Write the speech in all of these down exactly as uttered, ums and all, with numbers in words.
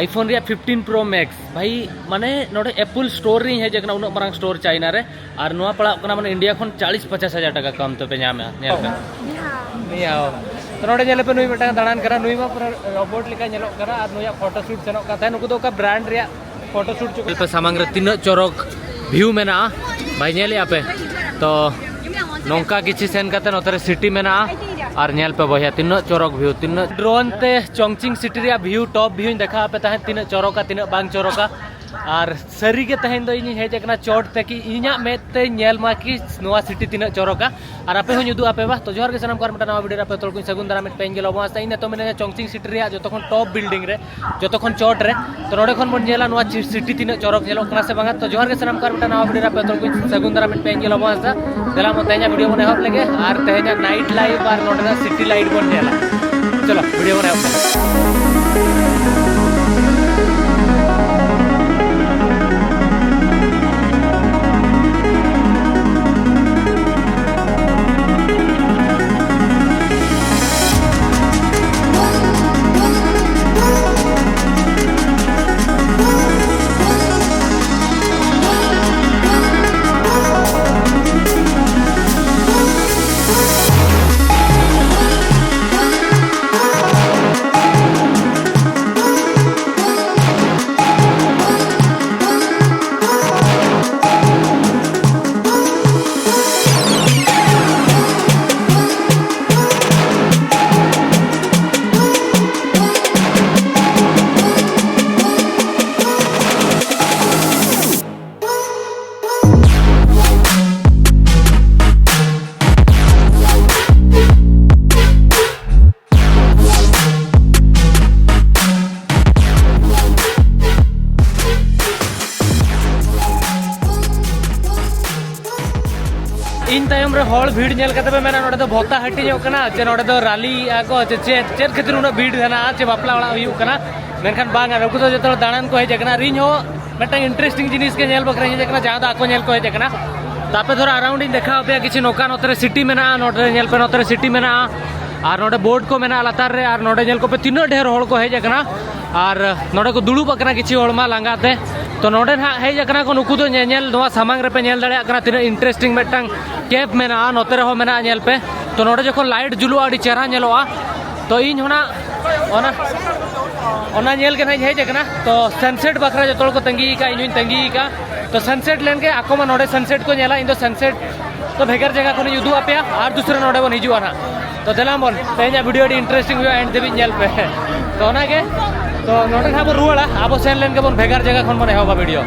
iPhone ᱨᱮᱭᱟᱜ fifteen Pro Max ᱵᱷᱟᱭ, ᱢᱟᱱᱮ ᱱᱚᱰᱮ Apple Store ᱨᱤᱧ ᱦᱮᱡ ᱟᱠᱟᱱᱟ, ᱩᱱᱟᱹᱜ ᱢᱟᱨᱟᱝ store ᱪᱟᱭᱱᱟ ᱨᱮ, ᱟᱨ ᱱᱚᱣᱟ ᱯᱟᱲᱟᱜ ᱠᱟᱱᱟ ᱢᱟᱱᱮ ᱤᱱᱰᱤᱭᱟ ᱠᱷᱚᱱ ᱪᱟᱞᱤᱥ ᱯᱚᱪᱟᱥ ᱦᱟᱡᱟᱨ ᱴᱟᱠᱟ ᱠᱚᱢ ᱛᱮᱯᱮ ᱧᱟᱢᱟ᱾ ᱧᱮᱞ ᱯᱮ᱾ ᱱᱤᱭᱟᱹ ᱛᱚ ᱱᱚᱰᱮ ᱧᱮᱞ ᱯᱮ, ᱱᱩᱭ ᱢᱤᱫᱴᱟᱝ ᱫᱟᱬᱟᱱ ᱠᱟᱱᱟ, ᱱᱩᱭ ᱢᱟ ᱯᱩᱨᱟᱹ ᱨᱳᱵᱳᱴ ᱞᱮᱠᱟ ᱧᱮᱞᱚᱜ ᱠᱟᱱᱟ, ᱟᱨ ᱱᱩᱭᱟᱜ ᱯᱷᱳᱴᱳ ᱥᱩᱴ ᱥᱮᱱᱚᱜ ᱠᱟᱱ ᱛᱟᱦᱮᱸᱫ᱾ ᱱᱩᱠᱩ ᱫᱚ ᱚᱠᱟ ᱵᱨᱟᱱᱰ ᱨᱮᱭᱟᱜ ᱯᱷᱳᱴᱳ ᱥᱩᱴ ᱪᱚ ᱠᱚ ᱧᱮᱞ ᱯᱮ ᱥᱟᱢᱟᱝ ᱨᱮ ᱛᱤᱱᱟᱹᱜ ᱪᱚᱨᱚᱠ ᱵᱷᱤᱭᱩ ᱢᱮᱱᱟᱜᱼᱟ ᱵᱷᱟᱭ, ᱧᱮᱞᱮᱜᱼᱟ ᱯᱮ? ᱛᱚ ᱱᱚᱝᱠᱟ ᱠᱤᱪᱷᱩ ᱥᱮᱱ ᱠᱟᱛᱮ ᱱᱚᱛᱮ ᱨᱮ ᱥᱤᱴᱤ ᱢᱮᱱᱟᱜᱼᱟ, ᱟᱨ ᱧᱮᱞ ᱯᱮ ᱵᱚᱭᱦᱟ ᱛᱤᱱᱟᱹᱜ ᱪᱚᱨᱚᱠ ᱵᱷᱤᱭᱩ, ᱛᱤᱱᱟᱹᱜ ᱰᱨᱳᱱ ᱛᱮ ᱪᱚᱝᱪᱤᱝ ᱥᱤᱴᱤ ᱨᱮᱭᱟᱜ ᱵᱷᱤᱭᱩ, ᱴᱚᱯ ᱵᱷᱤᱭᱩᱧ ᱫᱮᱠᱷᱟᱣ ᱟᱯᱮ ᱛᱟᱦᱮᱸᱫ, ᱛᱤᱱᱟᱹᱜ ᱪᱚᱨᱚᱠᱟ ᱛᱤᱱᱟᱹᱜ ᱵᱟᱝ ᱪᱚᱨᱚᱠᱟ᱾ ᱟᱨ ᱥᱟᱹᱨᱤ ᱜᱮ ᱛᱮᱦᱮᱧ ᱫᱚ ᱤᱧᱤᱧ ᱦᱮᱡ ᱟᱠᱟᱱᱟ ᱪᱚᱴ ᱛᱮ, ᱠᱤ ᱤᱧᱟᱹᱜ ᱢᱮᱫ ᱛᱮ ᱧᱮᱞ ᱢᱟ ᱠᱤ ᱱᱚᱣᱟ ᱥᱤᱴᱤ ᱛᱤᱱᱟᱹᱜ ᱪᱚᱨᱚᱠᱟ, ᱟᱨ ᱟᱯᱮ ᱦᱚᱸᱧ ᱩᱫᱩᱜ ᱟᱯᱮ ᱵᱟ᱾ ᱛᱚ ᱡᱚᱦᱟᱨ ᱜᱮ ᱥᱟᱱᱟᱢ ᱠᱚ, ᱟᱨ ᱢᱤᱫᱴᱟᱝ ᱱᱟᱣᱟ ᱵᱷᱤᱰᱤᱭᱳ ᱨᱮ ᱟᱯᱮ ᱡᱚᱛᱚ ᱠᱚᱧ ᱥᱟᱹᱜᱩᱱ ᱫᱟᱨᱟᱢᱮᱫ ᱯᱮ᱾ ᱤᱧ ᱜᱮ ᱞᱚᱵᱚ ᱦᱟᱸᱥᱫᱟ, ᱤᱧ ᱱᱤᱛᱚᱜ ᱢᱤᱱᱟᱹᱧᱟ ᱪᱚᱝᱪᱤᱝ ᱥᱤᱴᱤ ᱨᱮᱭᱟᱜ ᱡᱚᱛᱚ ᱠᱷᱚᱱ ᱴᱚᱯ ᱵᱤᱞᱰᱤᱝ ᱨᱮ, ᱡᱚᱛᱚ ᱠᱷᱚᱱ ᱪᱚᱴ ᱨᱮ᱾ ᱛᱚ ᱱᱚᱰᱮ ᱠᱷᱚᱱ ᱵᱚᱱ ᱧᱮᱞᱟ ᱱᱚᱣᱟ ᱪᱤ-, ᱥᱤᱴᱤ ᱛᱤᱱᱟᱹᱜ ᱪᱚᱨᱚᱠ ᱧᱮᱞᱚᱜ ᱠᱟᱱᱟ ᱥᱮ ᱵᱟᱝᱟ᱾ ᱛᱚ ᱡᱚᱦᱟᱨ ᱜᱮ ᱥᱟᱱᱟᱢ ᱠᱚ, ᱟᱨ ᱢᱤᱫᱴᱟᱝ ᱱᱟᱣᱟ ᱵᱷᱤᱰᱤᱭᱳ ᱨᱮ ᱟᱯᱮ ᱡᱚᱛᱚ ᱠᱚᱧ ᱥᱟᱹᱜᱩᱱ ᱫᱟᱨᱟᱢᱮᱫ ᱯᱮ᱾ ᱤᱧ ᱜᱮ ᱞᱚᱵᱚ ᱦᱟᱸᱥᱫᱟ᱾ ᱫᱮᱞᱟ ᱢᱟ ᱛᱮᱦᱮᱧᱟᱜ ᱵᱷᱤᱰᱤᱭᱳ ᱵᱚᱱ ᱮᱦᱚᱵ ᱞᱮᱜᱮ, ᱟᱨ ᱛᱮᱦᱮᱧᱟᱜ ᱱᱟᱭᱤᱴ ᱞᱟᱭᱤᱯ ᱟᱨ ᱱᱚᱰᱮᱱᱟᱜ ᱥᱤᱴᱤ ᱞᱟᱭᱤᱴ ᱵᱚᱱ ᱧᱮᱞᱟ᱾ ᱪᱚᱞᱚ ᱵᱷᱤᱰᱤᱭᱳ ᱵᱚᱱ ᱮᱦᱚᱵ ᱞᱮᱜᱮ᱾ ᱤᱧ ᱛᱟᱭᱚᱢ ᱨᱮ ᱦᱚᱲ ᱵᱷᱤᱲ ᱧᱮᱞ ᱠᱟᱛᱮ ᱯᱮ ᱢᱮᱱᱟ, "ᱱᱚᱰᱮ ᱫᱚ ᱵᱷᱚᱛᱟ ᱦᱟᱹᱴᱤᱧᱚᱜ ᱠᱟᱱᱟ, ᱪᱮ ᱱᱚᱰᱮ ᱫᱚ ᱨᱟᱞᱤ ᱟᱠᱚ, ᱪᱮ ᱪᱮᱫ, ᱪᱮᱫ ᱠᱷᱟᱹᱛᱤᱨ ᱩᱱᱟᱹᱜ ᱵᱷᱤᱲ ᱦᱮᱱᱟᱜᱼᱟ, ᱪᱮ ᱵᱟᱯᱞᱟ ᱚᱲᱟᱜ ᱦᱩᱭᱩᱜ ᱠᱟᱱᱟ?" ᱢᱮᱱᱠᱷᱟᱱ ᱵᱟᱝᱟ, ᱱᱩᱠᱩ ᱫᱚ ᱡᱚᱛᱚ ᱦᱚᱲ ᱫᱟᱬᱟᱱ ᱠᱚ ᱦᱮᱡ ᱟᱠᱟᱱᱟ᱾ ᱟᱨ ᱤᱧ ᱦᱚᱸ ᱢᱤᱫᱴᱟᱝ ᱤᱱᱴᱟᱨᱮᱥᱴᱤᱝ ᱡᱤᱱᱤᱥ ᱜᱮ ᱧᱮᱞ ᱵᱟᱠᱷᱨᱟᱧ ᱦᱮᱡ ᱟᱠᱟᱱᱟ, ᱡᱟᱦᱟᱸ ᱫᱚ ᱟᱠᱚ ᱧᱮᱞ ᱠᱚ ᱦᱮᱡ ᱟᱠᱟᱱᱟ᱾ ᱛᱚ ᱟᱯᱮ ᱫᱷᱚᱨᱟ ᱟᱨᱟᱣᱩᱱᱰ ᱤᱧ ᱫᱮᱠᱷᱟᱣ ᱟᱯᱮᱭᱟ ᱠᱤᱪᱷᱩ᱾ ᱱᱚᱝᱠᱟ ᱱᱚᱛᱮ ᱨᱮ ᱥᱤᱴᱤ ᱢᱮᱱᱟᱜᱼᱟ, ᱱᱚᱛᱮ ᱨᱮ ᱧᱮᱞ ᱯᱮ, ᱱᱚᱛᱮ ᱨᱮ ᱥᱤᱴᱤ ᱢᱮᱱᱟᱜᱼᱟ᱾ ᱟᱨ ᱱᱚᱰᱮ ᱵᱳᱨᱰ ᱠᱚ ᱢᱮᱱᱟᱜᱼᱟ ᱞᱟᱛᱟᱨ ᱨᱮ, ᱟᱨ ᱱᱚᱰᱮ ᱧᱮᱞ ᱠᱚᱯᱮ ᱛᱤᱱᱟᱹᱜ ᱰᱷᱮᱨ ᱦᱚᱲ ᱠᱚ ᱦᱮᱡ ᱟᱠᱟᱱᱟ᱾ ᱟᱨ ᱱᱚᱰᱮ ᱠᱚ ᱫᱩᱲᱩᱵ ᱟᱠᱟᱱᱟ ᱠᱤᱪᱷᱩ ᱦᱚᱲ ᱢᱟ ᱞᱟᱸᱜᱟ ᱛᱮ᱾ ᱛᱚ ᱱᱚᱰᱮ ᱱᱟᱦᱟᱜ ᱦᱮᱡ ᱟᱠᱟᱱᱟ ᱠᱚ ᱱᱩᱠᱩ ᱫᱚ ᱧᱮᱧᱮᱞ, ᱱᱚᱣᱟ ᱥᱟᱢᱟᱝ ᱨᱮᱯᱮ ᱧᱮᱞ ᱫᱟᱲᱮᱭᱟᱜ ᱠᱟᱱᱟ ᱛᱤᱱᱟᱹᱜ ᱤᱱᱴᱟᱨᱮᱥᱴᱤᱝ ᱢᱤᱫᱴᱟᱝ ᱠᱮᱯ ᱢᱮᱱᱟᱜᱼᱟ, ᱱᱚᱛᱮ ᱨᱮᱦᱚᱸ ᱢᱮᱱᱟᱜᱼᱟ, ᱧᱮᱞ ᱯᱮ᱾ ᱛᱚ ᱱᱚᱰᱮ ᱡᱚᱠᱷᱚᱱ ᱞᱟᱭᱤᱴ ᱡᱩᱞᱩᱜᱼᱟ ᱟᱹᱰᱤ ᱪᱮᱦᱨᱟ ᱧᱮᱞᱚᱜᱼᱟ᱾ ᱛᱚ ᱤᱧ ᱦᱚᱸ ᱱᱟᱜ ᱚᱱᱟ, ᱚᱱᱟ ᱧᱮᱞ ᱜᱮ ᱱᱟᱜ ᱤᱧ ᱦᱮᱡ ᱟᱠᱟᱱᱟ᱾ ᱛᱚ ᱥᱟᱱᱥᱮᱴ ᱵᱟᱠᱷᱨᱟ ᱡᱚᱛᱚ ᱦᱚᱲ ᱠᱚ ᱛᱟᱺᱜᱤ ᱟᱠᱟᱫᱼᱟ, ᱤᱧ ᱦᱚᱸᱧ ᱛᱟᱺᱜᱤ ᱟᱠᱟᱫᱼᱟ᱾ ᱛᱚ ᱥᱟᱱᱥᱮᱴ ᱞᱮᱱ ᱜᱮ ᱟᱠᱚ ᱢᱟ ᱱᱚᱰᱮ ᱥᱟᱱᱥᱮᱴ ᱠᱚ ᱧᱮᱞᱟ, ᱤᱧ ᱫᱚ ᱥᱟᱱᱥᱮᱴ ᱛᱚ ᱵᱷᱮᱜᱟᱨ ᱡᱟᱭᱜᱟ ᱠᱷᱚᱱᱤᱧ ᱩᱫᱩᱜ ᱟᱯᱮᱭᱟ, ᱟᱨ ᱫᱩᱥᱨᱟ ᱱᱚᱰᱮ ᱵᱚᱱ ᱦᱤᱡᱩᱜᱼᱟ ᱱᱟᱜ᱾ ᱛᱚ ᱫᱮᱞᱟ ᱵᱚᱱ, ᱛᱮᱦᱮᱧᱟᱜ ᱵᱷᱤᱰᱤᱭᱳ ᱟᱹᱰᱤ ᱤᱱᱴᱟᱨᱮᱥᱴᱤᱝ ᱦᱩᱭᱩᱜᱼᱟ, ᱮᱱᱰ ᱫᱷᱟᱹᱵᱤᱡ ᱧᱮᱞ ᱯᱮ᱾ ᱛᱚ ᱚᱱᱟᱜᱮ, ᱛᱚ ᱱᱚᱰᱮ ᱱᱟᱜ ᱵᱚᱱ ᱨᱩᱣᱟᱹᱲᱟ, ᱟᱵᱚ ᱥᱮᱱ ᱞᱮᱱ ᱜᱮᱵᱚᱱ ᱵᱷᱮᱜᱟᱨ ᱡᱟᱭᱜᱟ ᱠᱷᱚᱱ ᱵᱚᱱ ᱮᱦᱚᱵᱟ ᱵᱷᱤᱰᱤᱭᱳ᱾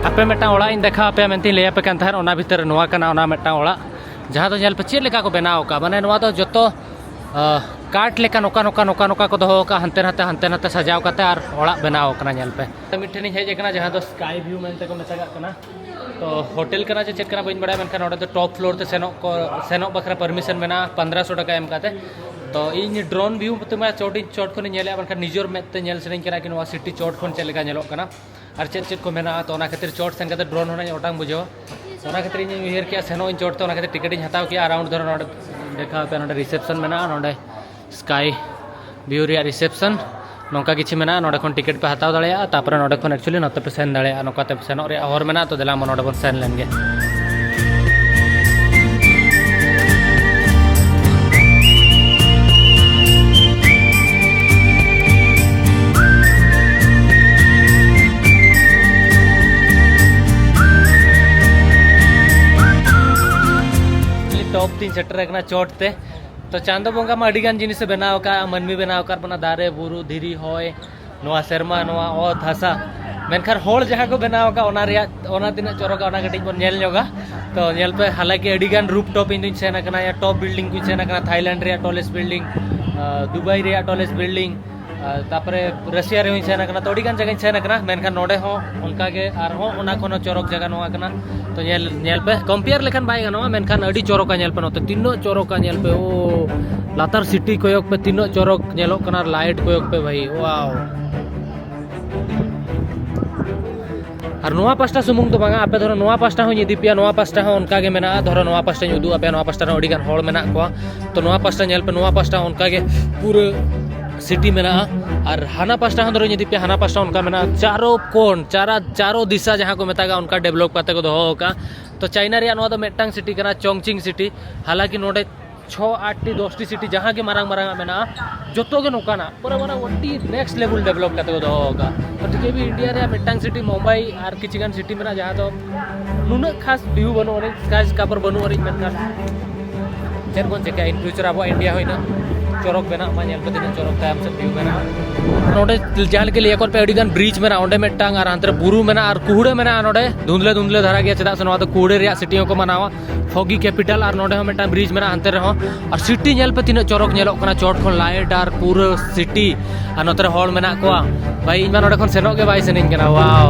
ᱟᱯᱮ ᱢᱤᱫᱴᱟᱝ ᱚᱲᱟᱜ ᱤᱧ ᱫᱮᱠᱷᱟᱣ ᱟᱯᱮᱭᱟ ᱢᱮᱱᱛᱮᱧ ᱞᱟᱹᱭ ᱟᱯᱮ ᱠᱟᱱ ᱛᱟᱦᱮᱸᱫ, ᱚᱱᱟ ᱵᱷᱤᱛᱟᱹᱨ ᱨᱮ ᱱᱚᱣᱟ ᱠᱟᱱᱟ, ᱚᱱᱟ ᱢᱤᱫᱴᱟᱝ ᱚᱲᱟᱜ, ᱡᱟᱦᱟᱸ ᱫᱚ ᱧᱮᱞ ᱯᱮ ᱪᱮᱫ ᱞᱮᱠᱟ ᱠᱚ ᱵᱮᱱᱟᱣ ᱟᱠᱟᱫᱼᱟ᱾ ᱢᱟᱱᱮ ᱱᱚᱣᱟ ᱫᱚ ᱡᱚᱛᱚ, ᱟᱦ, ᱠᱟᱴ ᱞᱮᱠᱟ ᱱᱚᱝᱠᱟ ᱱᱚᱝᱠᱟ ᱱᱚᱝᱠᱟ ᱱᱚᱝᱠᱟ ᱠᱚ ᱫᱚᱦᱚ ᱟᱠᱟᱫᱼᱟ, ᱦᱟᱱᱛᱮ ᱱᱟᱛᱮ ᱦᱟᱱᱛᱮ ᱱᱟᱛᱮ ᱥᱟᱡᱟᱣ ᱠᱟᱛᱮ ᱟᱨ ᱚᱲᱟᱜ ᱵᱮᱱᱟᱣ ᱟᱠᱟᱱᱟ᱾ ᱧᱮᱞ ᱯᱮ, ᱢᱤᱫ ᱴᱷᱮᱱᱤᱧ ᱦᱮᱡ ᱟᱠᱟᱱᱟ, ᱡᱟᱦᱟᱸ ᱫᱚ ᱥᱠᱟᱭ ᱵᱷᱤᱭᱩ ᱢᱮᱱᱛᱮ ᱠᱚ ᱢᱮᱛᱟᱜᱟᱜ ᱠᱟᱱᱟ᱾ ᱛᱚ ᱦᱳᱴᱮᱞ ᱠᱟᱱᱟ ᱪᱮ ᱪᱮᱫ ᱠᱟᱱᱟ ᱵᱟᱹᱧ ᱵᱟᱲᱟᱭᱟ, ᱢᱮᱱᱠᱷᱟᱱ ᱱᱚᱰᱮ ᱫᱚ ᱴᱚᱯ ᱯᱷᱞᱳᱨ ᱛᱮ ᱥᱮᱱᱚᱜ ᱠᱚ, ᱥᱮᱱᱚᱜ ᱵᱟᱠᱷᱨᱟ ᱯᱟᱨᱢᱤᱥᱚᱱ ᱢᱮᱱᱟᱜᱼᱟ ᱯᱚᱱᱫᱽᱨᱚᱥᱚ ᱴᱟᱠᱟ ᱮᱢ ᱠᱟᱛᱮ᱾ ᱛᱚ ᱤᱧ ᱰᱨᱳᱱ ᱵᱷᱤᱭᱩ ᱛᱮᱢᱟ ᱪᱚᱴ ᱤᱧ, ᱪᱚᱴ ᱠᱷᱚᱱᱤᱧ ᱧᱮᱞᱮᱫᱼᱟ, ᱢᱮᱱᱠᱷᱟᱱ ᱱᱤᱡᱮᱨ ᱢᱮᱫ ᱛᱮ ᱧᱮᱞ ᱥᱟᱱᱟᱧ ᱠᱟᱱᱟ ᱠᱤ ᱱᱚᱣᱟ ᱥᱤᱴᱤ ᱪᱚᱴ ᱠᱷᱚᱱ ᱪᱮᱫ ᱞᱮᱠᱟ ᱧᱮᱞᱚᱜ ᱠᱟᱱᱟ ᱟᱨ ᱪᱮᱫ ᱪᱮᱫ ᱠᱚ ᱢᱮᱱᱟᱜᱼᱟ᱾ ᱛᱚ ᱚᱱᱟ ᱠᱷᱟᱹᱛᱤᱨ ᱪᱚᱴ ᱥᱮᱱ ᱠᱟᱛᱮ ᱰᱨᱳᱱ ᱦᱚᱸ ᱚᱴᱟᱝ ᱵᱩᱡᱷᱟᱹᱣᱟ᱾ ᱚᱱᱟ ᱠᱷᱟᱹᱛᱤᱨ ᱤᱧᱤᱧ ᱩᱭᱦᱟᱹᱨ ᱠᱮᱜᱼᱟ ᱥᱮᱱᱚᱜ ᱤᱧ ᱪᱚᱴ ᱛᱮ, ᱚᱱᱟ ᱠᱷᱟᱹᱛᱤᱨ ᱴᱤᱠᱤᱴ ᱤᱧ ᱦᱟᱛᱟᱣ ᱠᱮᱜᱼᱟ᱾ ᱟᱨᱟᱣᱩᱱᱰ ᱫᱷᱚᱨᱮ ᱱᱚᱰᱮ ᱫᱮᱠᱷᱟᱣ ᱟᱯᱮᱭᱟ, ᱱᱚᱰᱮ ᱨᱤᱥᱮᱯᱥᱚᱱ ᱢᱮᱱᱟᱜᱼᱟ, ᱱᱚᱰᱮ ᱥᱠᱟᱭ ᱵᱷᱤᱭᱩ ᱨᱮᱭᱟᱜ ᱨᱤᱥᱮᱯᱥᱚᱱ ᱱᱚᱝᱠᱟ ᱠᱤᱪᱷᱩ ᱢᱮᱱᱟᱜᱼᱟ᱾ ᱱᱚᱰᱮ ᱠᱷᱚᱱ ᱴᱤᱠᱤᱴ ᱯᱮ ᱦᱟᱛᱟᱣ ᱫᱟᱲᱮᱭᱟᱜᱼᱟ, ᱛᱟᱨᱯᱚᱨᱮ ᱱᱚᱰᱮ ᱠᱷᱚᱱ ᱮᱠᱪᱩᱭᱮᱞᱤ ᱱᱚᱛᱮ ᱯᱮ ᱥᱮᱱ ᱫᱟᱲᱮᱭᱟᱜᱼᱟ᱾ ᱱᱚᱝᱠᱟ ᱛᱮ ᱥᱮᱱᱚᱜ ᱨᱮᱭᱟᱜ ᱦᱚᱨ ᱢᱮᱱᱟᱜᱼᱟ᱾ ᱛᱚ ᱫᱮᱞᱟ ᱢᱟ ᱱᱚᱰᱮ ᱵᱚᱱ ᱥᱮᱱ ᱞᱮᱱ ᱜᱮ᱾ ᱴᱚᱯ ᱛᱤᱧ ᱥᱮᱴᱮᱨ ᱟᱠᱟᱱᱟ ᱪᱚᱴ ᱛᱮ᱾ ᱛᱚ ᱪᱟᱸᱫᱚ ᱵᱚᱸᱜᱟ ᱢᱟ ᱟᱹᱰᱤ ᱜᱟᱱ ᱡᱤᱱᱤᱥᱮ ᱵᱮᱱᱟᱣ ᱟᱠᱟᱫᱼᱟ, ᱢᱟᱹᱱᱢᱤ ᱵᱮᱱᱟᱣ ᱟᱠᱟᱫ ᱵᱚᱱᱟ, ᱫᱟᱨᱮ, ᱵᱩᱨᱩ, ᱫᱷᱤᱨᱤ, ᱦᱚᱭ, ᱱᱚᱣᱟ ᱥᱮᱨᱢᱟ, ᱱᱚᱣᱟ ᱚᱛ ᱦᱟᱥᱟ, ᱢᱮᱱᱠᱷᱟᱱ ᱦᱚᱲ ᱡᱟᱦᱟᱸ ᱠᱚ ᱵᱮᱱᱟᱣ ᱟᱠᱟᱫ, ᱚᱱᱟ ᱨᱮᱭᱟᱜ, ᱚᱱᱟ ᱛᱤᱱᱟᱹᱜ ᱪᱚᱨᱚᱠᱟ, ᱚᱱᱟ ᱠᱟᱹᱴᱤᱡ ᱵᱚᱱ ᱧᱮᱞ ᱧᱚᱜᱟ᱾ ᱛᱚ ᱧᱮᱞ ᱯᱮ, ᱦᱟᱞᱟᱸᱠᱤ ᱟᱹᱰᱤ ᱜᱟᱱ ᱨᱩᱯ ᱴᱚᱯ ᱤᱧ ᱫᱩᱧ ᱥᱮᱱ ᱟᱠᱟᱱᱟ, ᱭᱟ ᱴᱚᱯ ᱵᱤᱞᱰᱤᱝ ᱠᱚᱧ ᱥᱮᱱ ᱟᱠᱟᱱᱟ, ᱛᱷᱟᱭᱞᱮᱱᱰ ᱨᱮᱭᱟᱜ ᱴᱚᱞᱮᱥᱴ ᱵᱤᱞᱰᱤᱝ, ᱫᱩᱵᱟᱭ ᱨᱮᱭᱟᱜ ᱴᱚᱞᱮᱥᱴ ᱵᱤᱞᱰᱤᱝ, ᱟᱨ ᱛᱟᱯᱚᱨᱮ ᱨᱟᱥᱤᱭᱟ ᱨᱮᱦᱚᱸᱧ ᱥᱮᱱ ᱟᱠᱟᱱᱟ, ᱛᱚ ᱟᱹᱰᱤ ᱜᱟᱱ ᱡᱟᱭᱜᱟᱧ ᱥᱮᱱ ᱟᱠᱟᱱᱟ, ᱢᱮᱱᱠᱷᱟᱱ ᱱᱚᱰᱮ ᱦᱚᱸ ᱚᱱᱠᱟ ᱜᱮ ᱟᱨᱦᱚᱸ ᱚᱱᱟ ᱠᱷᱚᱱ ᱦᱚᱸ ᱪᱚᱨᱚᱠ ᱡᱟᱭᱜᱟ ᱱᱚᱣᱟ ᱠᱟᱱᱟ᱾ ᱛᱚ ᱧᱮᱞ, ᱧᱮᱞ ᱯᱮ, ᱠᱚᱢᱯᱮᱭᱟᱨ ᱞᱮᱠᱷᱟᱱ ᱵᱟᱭ ᱜᱟᱱᱚᱜᱼᱟ, ᱢᱮᱱᱠᱷᱟᱱ ᱟᱹᱰᱤ ᱪᱚᱨᱚᱠᱟ᱾ ᱧᱮᱞ ᱯᱮ ᱱᱚᱛᱮ ᱛᱤᱱᱟᱹᱜ ᱪᱚᱨᱚᱠᱟ, ᱧᱮᱞ ᱯᱮ, ᱳ ᱞᱟᱛᱟᱨ ᱥᱤᱴᱤ ᱠᱚᱭᱚᱜ ᱯᱮ, ᱛᱤᱱᱟᱹᱜ ᱪᱚᱨᱚᱠ ᱧᱮᱞᱚᱜ ᱠᱟᱱᱟ, ᱞᱟᱭᱤᱴ ᱠᱚᱭᱚᱜ ᱯᱮ ᱵᱷᱟᱹᱭ, ᱳᱣᱟᱣ᱾ ᱟᱨ ᱱᱚᱣᱟ ᱯᱟᱥᱴᱟ ᱥᱩᱢᱩᱝ ᱫᱚ ᱵᱟᱝᱟ, ᱟᱯᱮ ᱫᱷᱚᱨᱚ ᱱᱚᱣᱟ ᱯᱟᱥᱴᱟ ᱦᱚᱸᱧ ᱤᱫᱤ ᱯᱮᱭᱟ, ᱱᱚᱣᱟ ᱯᱟᱥᱴᱟ ᱦᱚᱸ ᱚᱱᱠᱟ ᱜᱮ ᱢᱮᱱᱟᱜᱼᱟ᱾ ᱫᱷᱚᱨᱚ ᱱᱚᱣᱟ ᱯᱟᱥᱴᱟᱧ ᱩᱫᱩᱜ ᱟᱯᱮᱭᱟ, ᱱᱚᱣᱟ ᱯᱟᱥᱴᱟ ᱨᱮᱦᱚᱸ ᱟᱹᱰᱤ ᱜᱟᱱ ᱦᱚᱲ ᱢᱮᱱᱟᱜ ᱠᱚᱣᱟ᱾ ᱛᱚ ᱱᱚᱣᱟ ᱯᱟᱥᱴᱟ ᱧᱮᱞ ᱯᱮ, ᱱᱚᱣᱟ ᱯᱟᱥᱴᱟ ᱦᱚᱸ ᱚᱱᱠᱟ ᱜᱮ ᱯᱩᱨᱟᱹ ᱥᱤᱴᱤ ᱢᱮᱱᱟᱜᱼᱟ᱾ ᱟᱨ ᱦᱟᱱᱟ ᱯᱟᱥᱴᱟ ᱦᱚᱸ ᱫᱷᱚᱨᱚᱧ ᱤᱫᱤ ᱯᱮᱭᱟ, ᱦᱟᱱᱟ ᱯᱟᱥᱴᱟ ᱚᱱᱠᱟ ᱢᱮᱱᱟᱜᱼᱟ, ᱪᱟᱨᱚ ᱠᱳᱱ, ᱪᱟᱨᱟ, ᱪᱟᱨᱚ ᱫᱤᱥᱟ ᱡᱟᱦᱟᱸ ᱠᱚ ᱢᱮᱛᱟᱜᱼᱟ, ᱚᱱᱠᱟ ᱰᱮᱵᱷᱞᱚᱯ ᱠᱟᱛᱮ ᱠᱚ ᱫᱚᱦᱚ ᱟᱠᱟᱫᱼᱟ᱾ ᱛᱚ ᱪᱟᱭᱱᱟ ᱨᱮᱭᱟᱜ ᱱᱚᱣᱟ ᱫᱚ ᱢᱤᱫᱴᱟᱝ ᱥᱤᱴᱤ ᱠᱟᱱᱟ, ᱪᱚᱝᱪᱤᱝ ᱥᱤᱴᱤ᱾ ᱦᱟᱞᱟᱸᱠᱤ ᱱᱚᱰᱮ ᱪᱷᱚ ᱟᱴ ᱴᱤ ᱫᱚᱥ ᱴᱤ ᱥᱤᱴᱤ ᱡᱟᱦᱟᱸ ᱜᱮ ᱢᱟᱨᱟᱝ ᱢᱟᱨᱟᱝ ᱟᱜ ᱢᱮᱱᱟᱜᱼᱟ, ᱡᱚᱛᱚ ᱜᱮ ᱱᱚᱝᱠᱟᱱᱟᱜ ᱯᱩᱨᱟᱹ ᱢᱟᱱᱮ ᱟᱹᱰᱤ ᱱᱮᱠᱥᱴ ᱞᱮᱵᱮᱞ ᱰᱮᱵᱷᱞᱚᱯ ᱠᱟᱛᱮ ᱠᱚ ᱫᱚᱦᱚ ᱟᱠᱟᱫᱼᱟ᱾ ᱛᱚ ᱴᱷᱤᱠ ᱜᱮ ᱤᱱᱰᱤᱭᱟ ᱨᱮᱭᱟᱜ ᱢᱤᱫᱴᱟᱝ ᱥᱤᱴᱤ ᱢᱩᱢᱵᱟᱭ ᱟᱨ ᱠᱤᱪᱷᱩ ᱜᱟᱱ ᱥᱤᱴᱤ ᱢᱮᱱᱟᱜᱼᱟ ᱡᱟᱦᱟᱸ ᱫᱚ ᱱᱩᱱᱟᱹᱜ ᱠᱷᱟᱥ ᱵᱷᱤᱭᱩ ᱵᱟᱹᱱᱩᱜ ᱟᱹᱱᱤᱡ, ᱥᱠᱟᱭ ᱥᱠᱨᱟᱯᱟᱨ ᱵᱟᱹᱱᱩᱜ ᱟᱹᱱᱤᱡ, ᱢᱮᱱᱠᱷᱟᱱ ᱪᱮᱫ ᱵᱚᱱ ᱪᱮᱠᱟᱭᱟ, ᱤᱱ ᱯᱷᱤᱭᱩᱪᱟᱨ ᱟᱵᱚᱣᱟᱜ ᱤᱱᱰᱤᱭᱟ ᱦᱚᱸ ᱤᱱᱟᱹᱜ ᱪᱚᱨᱚᱠ ᱵᱮᱱᱟᱜ ᱢᱟ, ᱧᱮᱞ ᱯᱮ ᱛᱤᱱᱟᱹᱜ ᱪᱚᱨᱚᱠ ᱛᱟᱭᱚᱢ ᱥᱮᱫ ᱵᱷᱤᱭᱩ ᱢᱮᱱᱟᱜᱼᱟ᱾ ᱱᱚᱰᱮ ᱡᱟᱦᱟᱸ ᱞᱮᱠᱟ ᱞᱟᱹᱭ ᱟᱠᱚ ᱯᱮ ᱟᱹᱰᱤ ᱜᱟᱱ ᱵᱨᱤᱡᱽ ᱢᱮᱱᱟᱜᱼᱟ, ᱚᱸᱰᱮ ᱢᱤᱫᱴᱟᱝ ᱟᱨ ᱦᱟᱱᱛᱮ ᱨᱮ ᱵᱩᱨᱩ ᱢᱮᱱᱟᱜᱼᱟ, ᱟᱨ ᱱᱚᱰᱮ ᱫᱷᱩᱸᱫᱽᱞᱟᱹ ᱫᱷᱩᱸᱫᱽᱞᱟᱹ ᱫᱷᱟᱨᱟ ᱜᱮᱭᱟ, ᱪᱮᱫᱟᱜ ᱥᱮ ᱱᱚᱣᱟ ᱫᱚ ᱠᱩᱦᱲᱟᱹ ᱨᱮᱭᱟᱜ ᱥᱤᱴᱤ ᱦᱚᱸᱠᱚ ᱢᱟᱱᱟᱣᱟ᱾ ᱯᱷᱚᱜᱤ ᱠᱮᱯᱤᱴᱟᱞ, ᱟᱨ ᱱᱚᱰᱮ ᱦᱚᱸ ᱢᱤᱫᱴᱟᱝ ᱵᱨᱤᱡᱽ ᱢᱮᱱᱟᱜᱼᱟ ᱦᱟᱱᱛᱮ ᱨᱮᱦᱚᱸ᱾ ᱟᱨ ᱥᱤᱴᱤ ᱧᱮᱞ ᱯᱮ ᱛᱤᱱᱟᱹᱜ ᱪᱚᱨᱚᱠ ᱧᱮᱞᱚᱜ ᱠᱟᱱᱟ ᱪᱚᱴ ᱠᱷᱚᱱ ᱞᱟᱭᱤᱴ ᱟᱨ ᱯᱩᱨᱟᱹ ᱥᱤᱴᱤ᱾ ᱟᱨ ᱱᱚᱛᱮ ᱨᱮ ᱦᱚᱲ ᱢᱮᱱᱟᱜ ᱠᱚᱣᱟ᱾ ᱵᱷᱟᱭ, ᱤᱧ ᱢᱟ ᱱᱚᱰᱮ ᱠᱷᱚᱱ ᱥᱮᱱᱚᱜ ᱜᱮ ᱵᱟᱭ ᱥᱟᱱᱟᱧ ᱠᱟᱱᱟ᱾ ᱣᱟᱣ᱾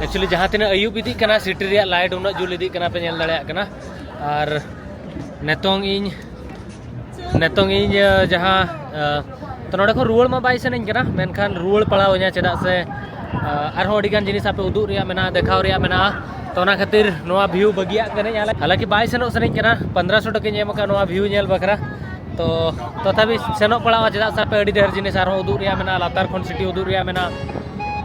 ᱮᱠᱪᱩᱭᱮᱞᱤ ᱡᱟᱦᱟᱸ ᱛᱤᱱᱟᱹᱜ ᱟᱹᱭᱩᱵ ᱤᱫᱤᱜ ᱠᱟᱱᱟ, ᱥᱤᱴᱤ ᱨᱮᱭᱟᱜ ᱞᱟᱭᱤᱴ ᱩᱱᱟᱹᱜ ᱡᱩᱞ ᱤᱫᱤᱜ ᱠᱟᱱᱟ, ᱯᱮ ᱧᱮᱞ ᱫᱟᱲᱮᱭᱟᱜ ᱠᱟᱱᱟ᱾ ᱟᱨ ᱱᱤᱛᱚᱝ ᱤᱧ, ᱱᱤᱛᱚᱝ ᱤᱧ, ᱟᱸ, ᱡᱟᱦᱟᱸ, ᱟᱸ, ᱛᱚ ᱱᱚᱰᱮ ᱠᱷᱚᱱ ᱨᱩᱣᱟᱹᱲ ᱢᱟ ᱵᱟᱭ ᱥᱟᱱᱟᱧ ᱠᱟᱱᱟ, ᱢᱮᱱᱠᱷᱟᱱ ᱨᱩᱣᱟᱹᱲ ᱯᱟᱲᱟᱣ ᱤᱧᱟ, ᱪᱮᱫᱟᱜ ᱥᱮ, ᱟᱸ, ᱟᱨᱦᱚᱸ ᱟᱹᱰᱤ ᱜᱟᱱ ᱡᱤᱱᱤᱥ ᱟᱯᱮ ᱩᱫᱩᱜ ᱨᱮᱭᱟᱜ ᱢᱮᱱᱟᱜᱼᱟ, ᱫᱮᱠᱷᱟᱣ ᱨᱮᱭᱟᱜ ᱢᱮᱱᱟᱜᱼᱟ᱾ ᱛᱚ ᱚᱱᱟ ᱠᱷᱟᱹᱛᱤᱨ ᱱᱚᱣᱟ ᱵᱷᱤᱭᱩ ᱵᱟᱹᱜᱤᱭᱟᱜ ᱠᱟᱹᱱᱟᱹᱧ᱾ ᱦᱟᱞᱟᱸᱠᱤ ᱵᱟᱭ ᱥᱮᱱᱚᱜ ᱥᱟᱱᱟᱧ ᱠᱟᱱᱟ, ᱯᱚᱱᱫᱽᱨᱚᱥᱚ ᱴᱟᱠᱟᱧ ᱮᱢ ᱟᱠᱟᱫ ᱱᱚᱣᱟ ᱵᱷᱤᱭᱩ ᱧᱮᱞ ᱵᱟᱠᱷᱨᱟ᱾ ᱛᱚ ᱛᱚᱛᱷᱟᱯᱤ ᱥᱮᱱᱚᱜ ᱯᱟᱲᱟᱜᱼᱟ, ᱪᱮᱫᱟᱜ ᱥᱮ ᱟᱯᱮ ᱟᱹᱰᱤ ᱰᱷᱮᱨ ᱡᱤᱱᱤᱥ ᱟᱨᱦᱚᱸ ᱩᱫᱩᱜ ᱨᱮᱭᱟᱜ ᱢᱮᱱᱟᱜᱼᱟ, ᱞᱟᱛᱟᱨ ᱠᱷᱚᱱ ᱥᱤᱴᱤ ᱩᱫᱩᱜ ᱨᱮᱭᱟᱜ ᱢᱮᱱᱟᱜᱼᱟ,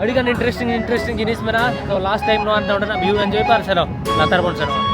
ᱟᱹᱰᱤ ᱜᱟᱱ ᱤᱱᱴᱟᱨᱮᱥᱴᱤᱝ ᱤᱱᱴᱟᱨᱮᱥᱴᱤᱝ ᱡᱤᱱᱤᱥ ᱢᱮᱱᱟᱜᱼᱟ᱾ ᱛᱚ ᱞᱟᱥᱴ ᱴᱟᱭᱤᱢ ᱱᱚᱣᱟ ᱱᱚᱰᱮᱱᱟᱜ ᱵᱷᱤᱭᱩ ᱮᱱᱡᱚᱭ ᱯᱮ ᱟᱨ ᱥᱮᱱᱚᱜ ᱞᱟᱛᱟᱨ ᱵᱚᱱ ᱥᱮᱱᱚᱜᱼᱟ᱾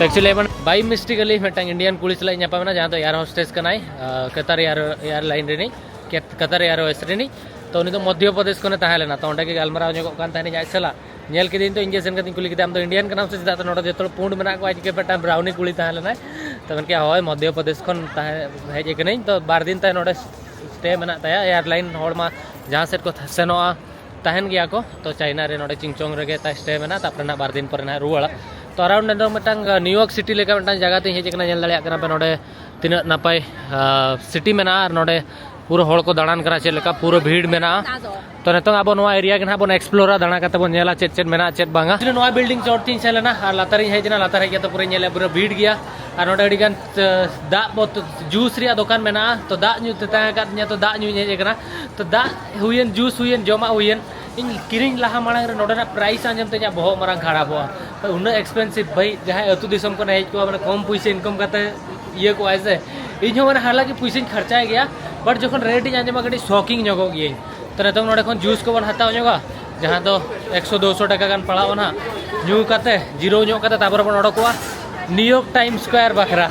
ᱮᱠᱪᱩᱭᱮᱞᱤ ᱮᱢᱚᱱ ᱵᱟᱭ ᱢᱤᱥᱴᱮᱠ ᱟᱹᱞᱤᱧ ᱢᱤᱫᱴᱟᱝ ᱤᱱᱰᱤᱭᱟᱱ ᱠᱩᱲᱤ ᱥᱟᱞᱟᱜ ᱤᱧ ᱧᱟᱯᱟᱢ ᱮᱱᱟ, ᱡᱟᱦᱟᱸ ᱫᱚ ᱮᱭᱟᱨ ᱦᱳᱥᱴᱮᱥ ᱠᱟᱱᱟᱭ, ᱟᱸ, ᱠᱟᱛᱟᱨ ᱮᱭᱟᱨ ᱮᱭᱟᱨᱞᱟᱭᱤᱱ ᱨᱤᱱᱤᱡ, ᱠᱮᱛ- ᱠᱟᱛᱟᱨ ᱮᱭᱟᱨ ᱦᱳᱥᱴᱮᱥ ᱨᱤᱱᱤᱡ᱾ ᱛᱚ ᱩᱱᱤ ᱫᱚ ᱢᱚᱫᱽᱫᱷᱚ ᱯᱨᱚᱫᱮᱥ ᱠᱷᱚᱱᱮ ᱛᱟᱦᱮᱸ ᱞᱮᱱᱟ᱾ ᱛᱚ ᱚᱸᱰᱮ ᱜᱮ ᱜᱟᱞᱢᱟᱨᱟᱣ ᱧᱚᱜᱚᱜ ᱠᱟᱱ ᱛᱟᱦᱮᱱᱤᱧ ᱟᱡ ᱥᱟᱞᱟᱜ᱾ ᱧᱮᱞ ᱠᱮᱫᱮᱧ ᱛᱚ, ᱤᱧ ᱜᱮ ᱥᱮᱱ ᱠᱟᱛᱮᱧ ᱠᱩᱞᱤ ᱠᱮᱫᱮᱭᱟ, "ᱟᱢ ᱫᱚ ᱤᱱᱰᱤᱭᱟᱱ ᱠᱟᱱᱟᱢ ᱥᱮ ᱪᱮᱫᱟᱜ?" ᱛᱚ ᱱᱚᱰᱮ ᱡᱚᱛᱚ ᱦᱚᱲ ᱯᱩᱸᱰ ᱢᱮᱱᱟᱜ ᱠᱚᱣᱟ, ᱟᱡ ᱜᱮ ᱢᱤᱫᱴᱟᱝ ᱵᱨᱟᱣᱱᱤ ᱠᱩᱲᱤ ᱛᱟᱦᱮᱸ ᱞᱮᱱᱟᱭ᱾ ᱛᱚ ᱢᱮᱱ ᱠᱮᱫᱟ, "ᱦᱳᱭ, ᱢᱚᱫᱽᱫᱷᱚ ᱯᱨᱚᱫᱮᱥ ᱠᱷᱚᱱ ᱛᱟᱦᱮᱸ ᱦᱮᱡ ᱟᱠᱟᱱᱟᱹᱧ, ᱛᱚ ᱵᱟᱨ ᱫᱤᱱ ᱛᱟᱭ ᱱᱚᱰᱮ ᱥᱴᱮ ᱢᱮᱱᱟᱜ ᱛᱟᱭᱟ, ᱮᱭᱟᱨᱞᱟᱭᱤᱱ ᱦᱚᱲ ᱢᱟ ᱡᱟᱦᱟᱸ ᱥᱮᱫ ᱠᱚ ᱥᱮᱱᱚᱜᱼᱟ, ᱛᱟᱦᱮᱱ ᱜᱮᱭᱟ ᱠᱚ᱾ ᱛᱚ ᱪᱟᱭᱱᱟ ᱨᱮ ᱱᱚᱰᱮ ᱪᱤᱝᱪᱚᱝ ᱨᱮᱜᱮ ᱛᱟᱭ ᱥᱴᱮ ᱢᱮᱱᱟᱜᱼᱟ, ᱛᱟᱨᱯᱚᱨᱮ ᱱᱟᱜ ᱵᱟᱨ ᱫᱤᱱ ᱯᱚᱨᱮ ᱱᱟᱜ ᱨᱩᱣᱟᱹᱲᱟ᱾ ᱛᱚ ᱟᱨ ᱚᱸᱰᱮ ᱫᱚ ᱢᱤᱫᱴᱟᱝ ᱱᱤᱭᱩᱭᱚᱨᱠ ᱥᱤᱴᱤ ᱞᱮᱠᱟ ᱢᱤᱫᱴᱟᱝ ᱡᱟᱭᱜᱟ ᱛᱮᱧ ᱦᱮᱡ ᱟᱠᱟᱱᱟ᱾ ᱧᱮᱞ ᱫᱟᱲᱮᱭᱟᱜ ᱠᱟᱱᱟ ᱯᱮ ᱱᱚᱰᱮ ᱛᱤᱱᱟᱹᱜ ᱱᱟᱯᱟᱭ ᱥᱤᱴᱤ ᱢᱮᱱᱟᱜᱼᱟ, ᱟᱨ ᱱᱚᱰᱮ ᱯᱩᱨᱟᱹ ᱦᱚᱲ ᱠᱚ ᱫᱟᱬᱟᱱ ᱠᱟᱱᱟ, ᱪᱮᱫ ᱞᱮᱠᱟ ᱯᱩᱨᱟᱹ ᱵᱷᱤᱲ ᱢᱮᱱᱟᱜᱼᱟ᱾ ᱛᱚ ᱱᱤᱛᱚᱝ ᱟᱵᱚ ᱱᱚᱣᱟ ᱮᱨᱤᱭᱟ ᱜᱮ ᱱᱟᱦᱟᱜ ᱵᱚᱱ ᱮᱠᱥᱯᱞᱳᱨᱟ, ᱫᱟᱬᱟ ᱠᱟᱛᱮ ᱵᱚᱱ ᱧᱮᱞᱟ ᱪᱮᱫ ᱪᱮᱫ ᱢᱮᱱᱟᱜᱼᱟ, ᱪᱮᱫ ᱵᱟᱝᱟ᱾ ᱱᱚᱣᱟ ᱵᱤᱞᱰᱤᱝ ᱪᱚᱴ ᱛᱤᱧ ᱥᱮᱱ ᱞᱮᱱᱟ ᱟᱨ ᱞᱟᱛᱟᱨᱤᱧ ᱦᱮᱡ ᱮᱱᱟ, ᱞᱟᱛᱟᱨ ᱦᱮᱡ ᱠᱟᱛᱮ ᱯᱩᱨᱟᱹᱧ ᱧᱮᱞᱮᱫᱼᱟ ᱯᱩᱨᱟᱹ ᱵᱷᱤᱲ ᱜᱮᱭᱟ᱾ ᱟᱨ ᱱᱚᱰᱮ ᱟᱹᱰᱤ ᱜᱟᱱ ᱫᱟᱜ ᱵᱚᱛ- ᱡᱩᱥ ᱨᱮᱭᱟᱜ ᱫᱚᱠᱟᱱ ᱢᱮᱱᱟᱜᱼᱟ᱾ ᱛᱚ ᱫᱟᱜ ᱧᱩ ᱛᱮᱛᱟᱝ ᱟᱠᱟᱫ ᱫᱤᱧᱟ, ᱛᱚ ᱫᱟᱜ ᱧᱩᱧ ᱦᱮᱡ ᱟᱠᱟᱱᱟ᱾ ᱛᱚ ᱫᱟᱜ ᱦᱩᱭᱮᱱ, ᱡᱩᱥ ᱦᱩᱭᱮᱱ, ᱡᱚᱢᱟᱜ ᱦᱩᱭᱮᱱ, ᱤᱧ ᱠᱤᱨᱤᱧ ᱞᱟᱦᱟ ᱢᱟᱲᱟᱝ ᱨᱮ ᱱᱚᱰᱮᱱᱟᱜ ᱯᱨᱟᱭᱤᱥ ᱟᱸᱡᱚᱢ ᱛᱮ ᱤᱧᱟᱹᱜ ᱵᱚᱦᱚᱜ ᱢᱟᱨᱟᱝ ᱠᱷᱟᱨᱟᱯᱚᱜᱼᱟ᱾ ᱛᱚ ᱩᱱᱟᱹᱜ ᱮᱠᱥᱯᱮᱱᱥᱤᱵᱷ ᱵᱷᱟᱹᱭ, ᱡᱟᱦᱟᱸᱭ ᱟᱹᱛᱩ ᱫᱤᱥᱚᱢ ᱠᱷᱚᱱᱮ ᱦᱮᱡ ᱠᱚᱜᱼᱟ, ᱢᱟᱱᱮ ᱠᱚᱢ ᱯᱩᱭᱥᱟᱹ ᱤᱱᱠᱟᱢ ᱠᱟᱛᱮ ᱤᱭᱟᱹ ᱠᱚᱜᱼᱟᱭ ᱥᱮ᱾ ᱤᱧ ᱦᱚᱸ ᱢᱟᱱᱮ ᱦᱟᱞᱟᱠᱤ ᱯᱩᱭᱥᱟᱹᱧ ᱠᱷᱚᱨᱪᱟᱭ ᱜᱮᱭᱟ, ᱵᱟᱴ ᱡᱚᱠᱷᱚᱱ ᱨᱮᱴ ᱤᱧ ᱟᱸᱡᱚᱢᱟ ᱠᱟᱹᱴᱤᱡ ᱥᱚᱠᱤᱝ ᱧᱚᱜᱚᱜ ᱜᱤᱭᱟᱹᱧ᱾ ᱛᱚ ᱱᱤᱛᱚᱝ ᱱᱚᱰᱮ ᱠᱷᱚᱱ ᱡᱩᱥ ᱠᱚᱵᱚᱱ ᱦᱟᱛᱟᱣ ᱧᱚᱜᱟ, ᱡᱟᱦᱟᱸ ᱫᱚ ᱮᱠᱥᱚ ᱫᱩᱥᱚ ᱴᱟᱠᱟ ᱜᱟᱱ ᱯᱟᱲᱟᱜᱼᱟ ᱱᱟᱦᱟᱜ᱾ ᱧᱩ ᱠᱟᱛᱮ ᱡᱤᱨᱟᱹᱣ ᱧᱚᱜ ᱠᱟᱛᱮ ᱛᱟᱨᱯᱚᱨᱮ ᱵᱚᱱ ᱚᱰᱚᱠᱚᱜᱼᱟ ᱱᱤᱭᱩᱭᱚᱨᱠ ᱴᱟᱭᱤᱢ ᱥᱠᱚᱭᱟᱨ ᱵᱟᱠᱷᱨᱟ᱾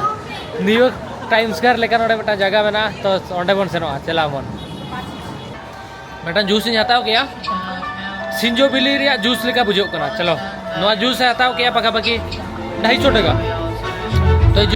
ᱱᱤᱭᱩᱭᱚᱨᱠ ᱴᱟᱭᱤᱢ ᱥᱠᱚᱭᱟᱨ ᱞᱮᱠᱟ ᱱᱚᱰᱮ ᱢᱤᱫᱴᱟᱝ ᱡᱟᱭᱜᱟ ᱢᱮᱱᱟᱜᱼᱟ, ᱛᱚ ᱚᱸᱰᱮ ᱵᱚᱱ ᱥᱮᱱᱚᱜᱼᱟ, ᱪᱟᱞᱟᱣ ᱵᱚᱱ᱾ ᱢᱤᱫᱴᱟᱝ ᱡᱩᱥ ᱤᱧ ᱦᱟᱛᱟᱣ ᱠᱮᱜᱼᱟ, ᱥᱤᱧᱡᱚ ᱵᱤᱞᱤ ᱨᱮᱭᱟᱜ ᱡᱩᱥ ᱞᱮᱠᱟ ᱵᱩᱡᱷᱟᱹᱜ ᱠᱟᱱᱟ᱾ ᱪᱚᱞᱚ, ᱱᱚᱣᱟ ᱡᱩᱥ ᱮ ᱦᱟᱛᱟᱣ ᱠᱮᱜᱼᱟ ᱯᱟᱠᱟ ᱯᱟᱠᱤ ᱰᱷᱟᱭᱥᱚ ᱴᱟᱠᱟ᱾ ᱛᱚ ᱡᱩ-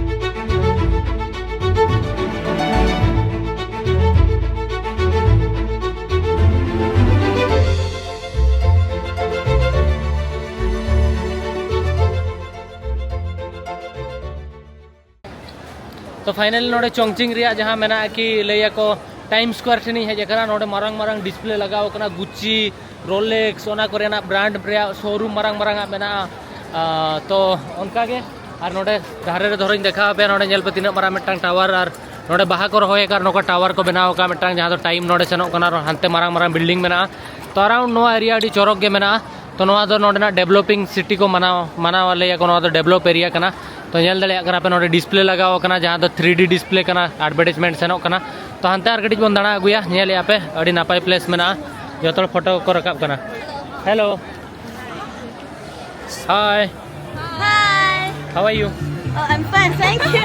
ᱛᱚ ᱯᱷᱟᱭᱱᱟᱞᱤ ᱱᱚᱰᱮ ᱪᱚᱝᱪᱤᱝ ᱨᱮᱭᱟᱜ ᱡᱟᱦᱟᱸ ᱢᱮᱱᱟᱜᱼᱟ ᱠᱤ, ᱞᱟᱹᱭᱟᱠᱚ ᱴᱟᱭᱤᱢ ᱥᱠᱚᱭᱟᱨ ᱴᱷᱮᱱᱤᱧ ᱦᱮᱡ ᱟᱠᱟᱱᱟ᱾ ᱱᱚᱰᱮ ᱢᱟᱨᱟᱝ ᱢᱟᱨᱟᱝ ᱰᱤᱥᱯᱞᱮ ᱞᱟᱜᱟᱣ ᱟᱠᱟᱱᱟ, ᱜᱩᱪᱤ, ᱨᱳᱞᱮᱠᱥ, ᱚᱱᱟ ᱠᱚᱨᱮᱱᱟᱜ ᱵᱨᱟᱱᱰ ᱨᱮᱭᱟᱜ ᱥᱳᱨᱩᱢ ᱢᱟᱨᱟᱝ ᱢᱟᱨᱟᱝ ᱟᱜ ᱢᱮᱱᱟᱜᱼᱟ᱾ ᱟᱸ, ᱛᱚ ᱚᱱᱠᱟᱜᱮ ᱟᱨ ᱱᱚᱰᱮ ᱫᱷᱟᱨᱮ ᱨᱮ ᱫᱷᱚᱨᱚᱧ ᱫᱮᱠᱷᱟᱣ ᱟᱯᱮᱭᱟ, ᱱᱚᱰᱮ ᱧᱮᱞ ᱯᱮ ᱛᱤᱱᱟᱹᱜ ᱢᱟᱨᱟᱝ ᱢᱤᱫᱴᱟᱝ ᱴᱟᱣᱟᱨ, ᱟᱨ ᱱᱚᱰᱮ ᱵᱟᱦᱟ ᱠᱚ ᱨᱚᱦᱚᱭ ᱟᱠᱟᱫ, ᱱᱚᱝᱠᱟ ᱴᱟᱣᱟᱨ ᱠᱚ ᱵᱮᱱᱟᱣ ᱟᱠᱟᱫ ᱢᱤᱫᱴᱟᱝ, ᱡᱟᱦᱟᱸ ᱫᱚ ᱴᱟᱭᱤᱢ ᱱᱚᱰᱮ ᱥᱮᱱᱚᱜ ᱠᱟᱱᱟ, ᱟᱨ ᱦᱟᱱᱛᱮ ᱢᱟᱨᱟᱝ ᱢᱟᱨᱟᱝ ᱵᱤᱞᱰᱤᱝ ᱢᱮᱱᱟᱜᱼᱟ᱾ ᱛᱚ ᱟᱨᱟᱣᱩᱱᱰ ᱱᱚᱣᱟ ᱮᱨᱤᱭᱟ ᱟᱹᱰᱤ ᱪᱚᱨᱚᱠ ᱜᱮ ᱢᱮᱱᱟᱜᱼᱟ᱾ ᱛᱚ ᱱᱚᱣᱟ ᱫᱚ ᱱᱚᱰᱮᱱᱟᱜ ᱰᱮᱵᱷᱞᱚᱯᱤᱝ ᱥᱤᱴᱤ ᱠᱚ ᱢᱟᱱᱟᱣ, ᱢᱟᱱᱟᱣᱟ, ᱞᱟᱹᱭᱟᱠᱚ ᱱᱚᱣᱟ ᱫᱚ ᱰᱮᱵᱷᱞᱚᱯ ᱮᱨᱤᱭᱟ ᱠᱟᱱᱟ᱾ ᱛᱚ ᱧᱮᱞ ᱫᱟᱲᱮᱭᱟᱜ ᱠᱟᱱᱟ ᱯᱮ, ᱱᱚᱰᱮ ᱰᱤᱥᱯᱞᱮ ᱞᱟᱜᱟᱣ ᱟᱠᱟᱱᱟ, ᱡᱟᱦᱟᱸ ᱫᱚ ᱛᱷᱨᱤ ᱰᱤ ᱰᱤᱥᱯᱞᱮ ᱠᱟᱱᱟ, ᱮᱰᱵᱷᱟᱨᱴᱟᱭᱤᱡᱽᱢᱮᱱᱴ ᱥᱮᱱᱚᱜ ᱠᱟᱱᱟ᱾ ᱛᱚ ᱦᱟᱱᱛᱮ ᱟᱨ ᱠᱟᱹᱴᱤᱡ ᱵᱚᱱ ᱫᱟᱬᱟ ᱟᱹᱜᱩᱭᱟ, ᱧᱮᱞᱮᱜᱼᱟ ᱯᱮ ᱟᱹᱰᱤ ᱱᱟᱯᱟᱭ ᱯᱞᱮᱥ ᱢᱮᱱᱟᱜᱼᱟ᱾ ᱡᱚᱛᱚ ᱦᱚᱲ ᱯᱷᱳᱴᱳ ᱠᱚ ᱨᱟᱠᱟᱵ ᱠᱟᱱᱟ᱾ Hello, hi. Hi. How are you? Oh, I'm fine, thank you.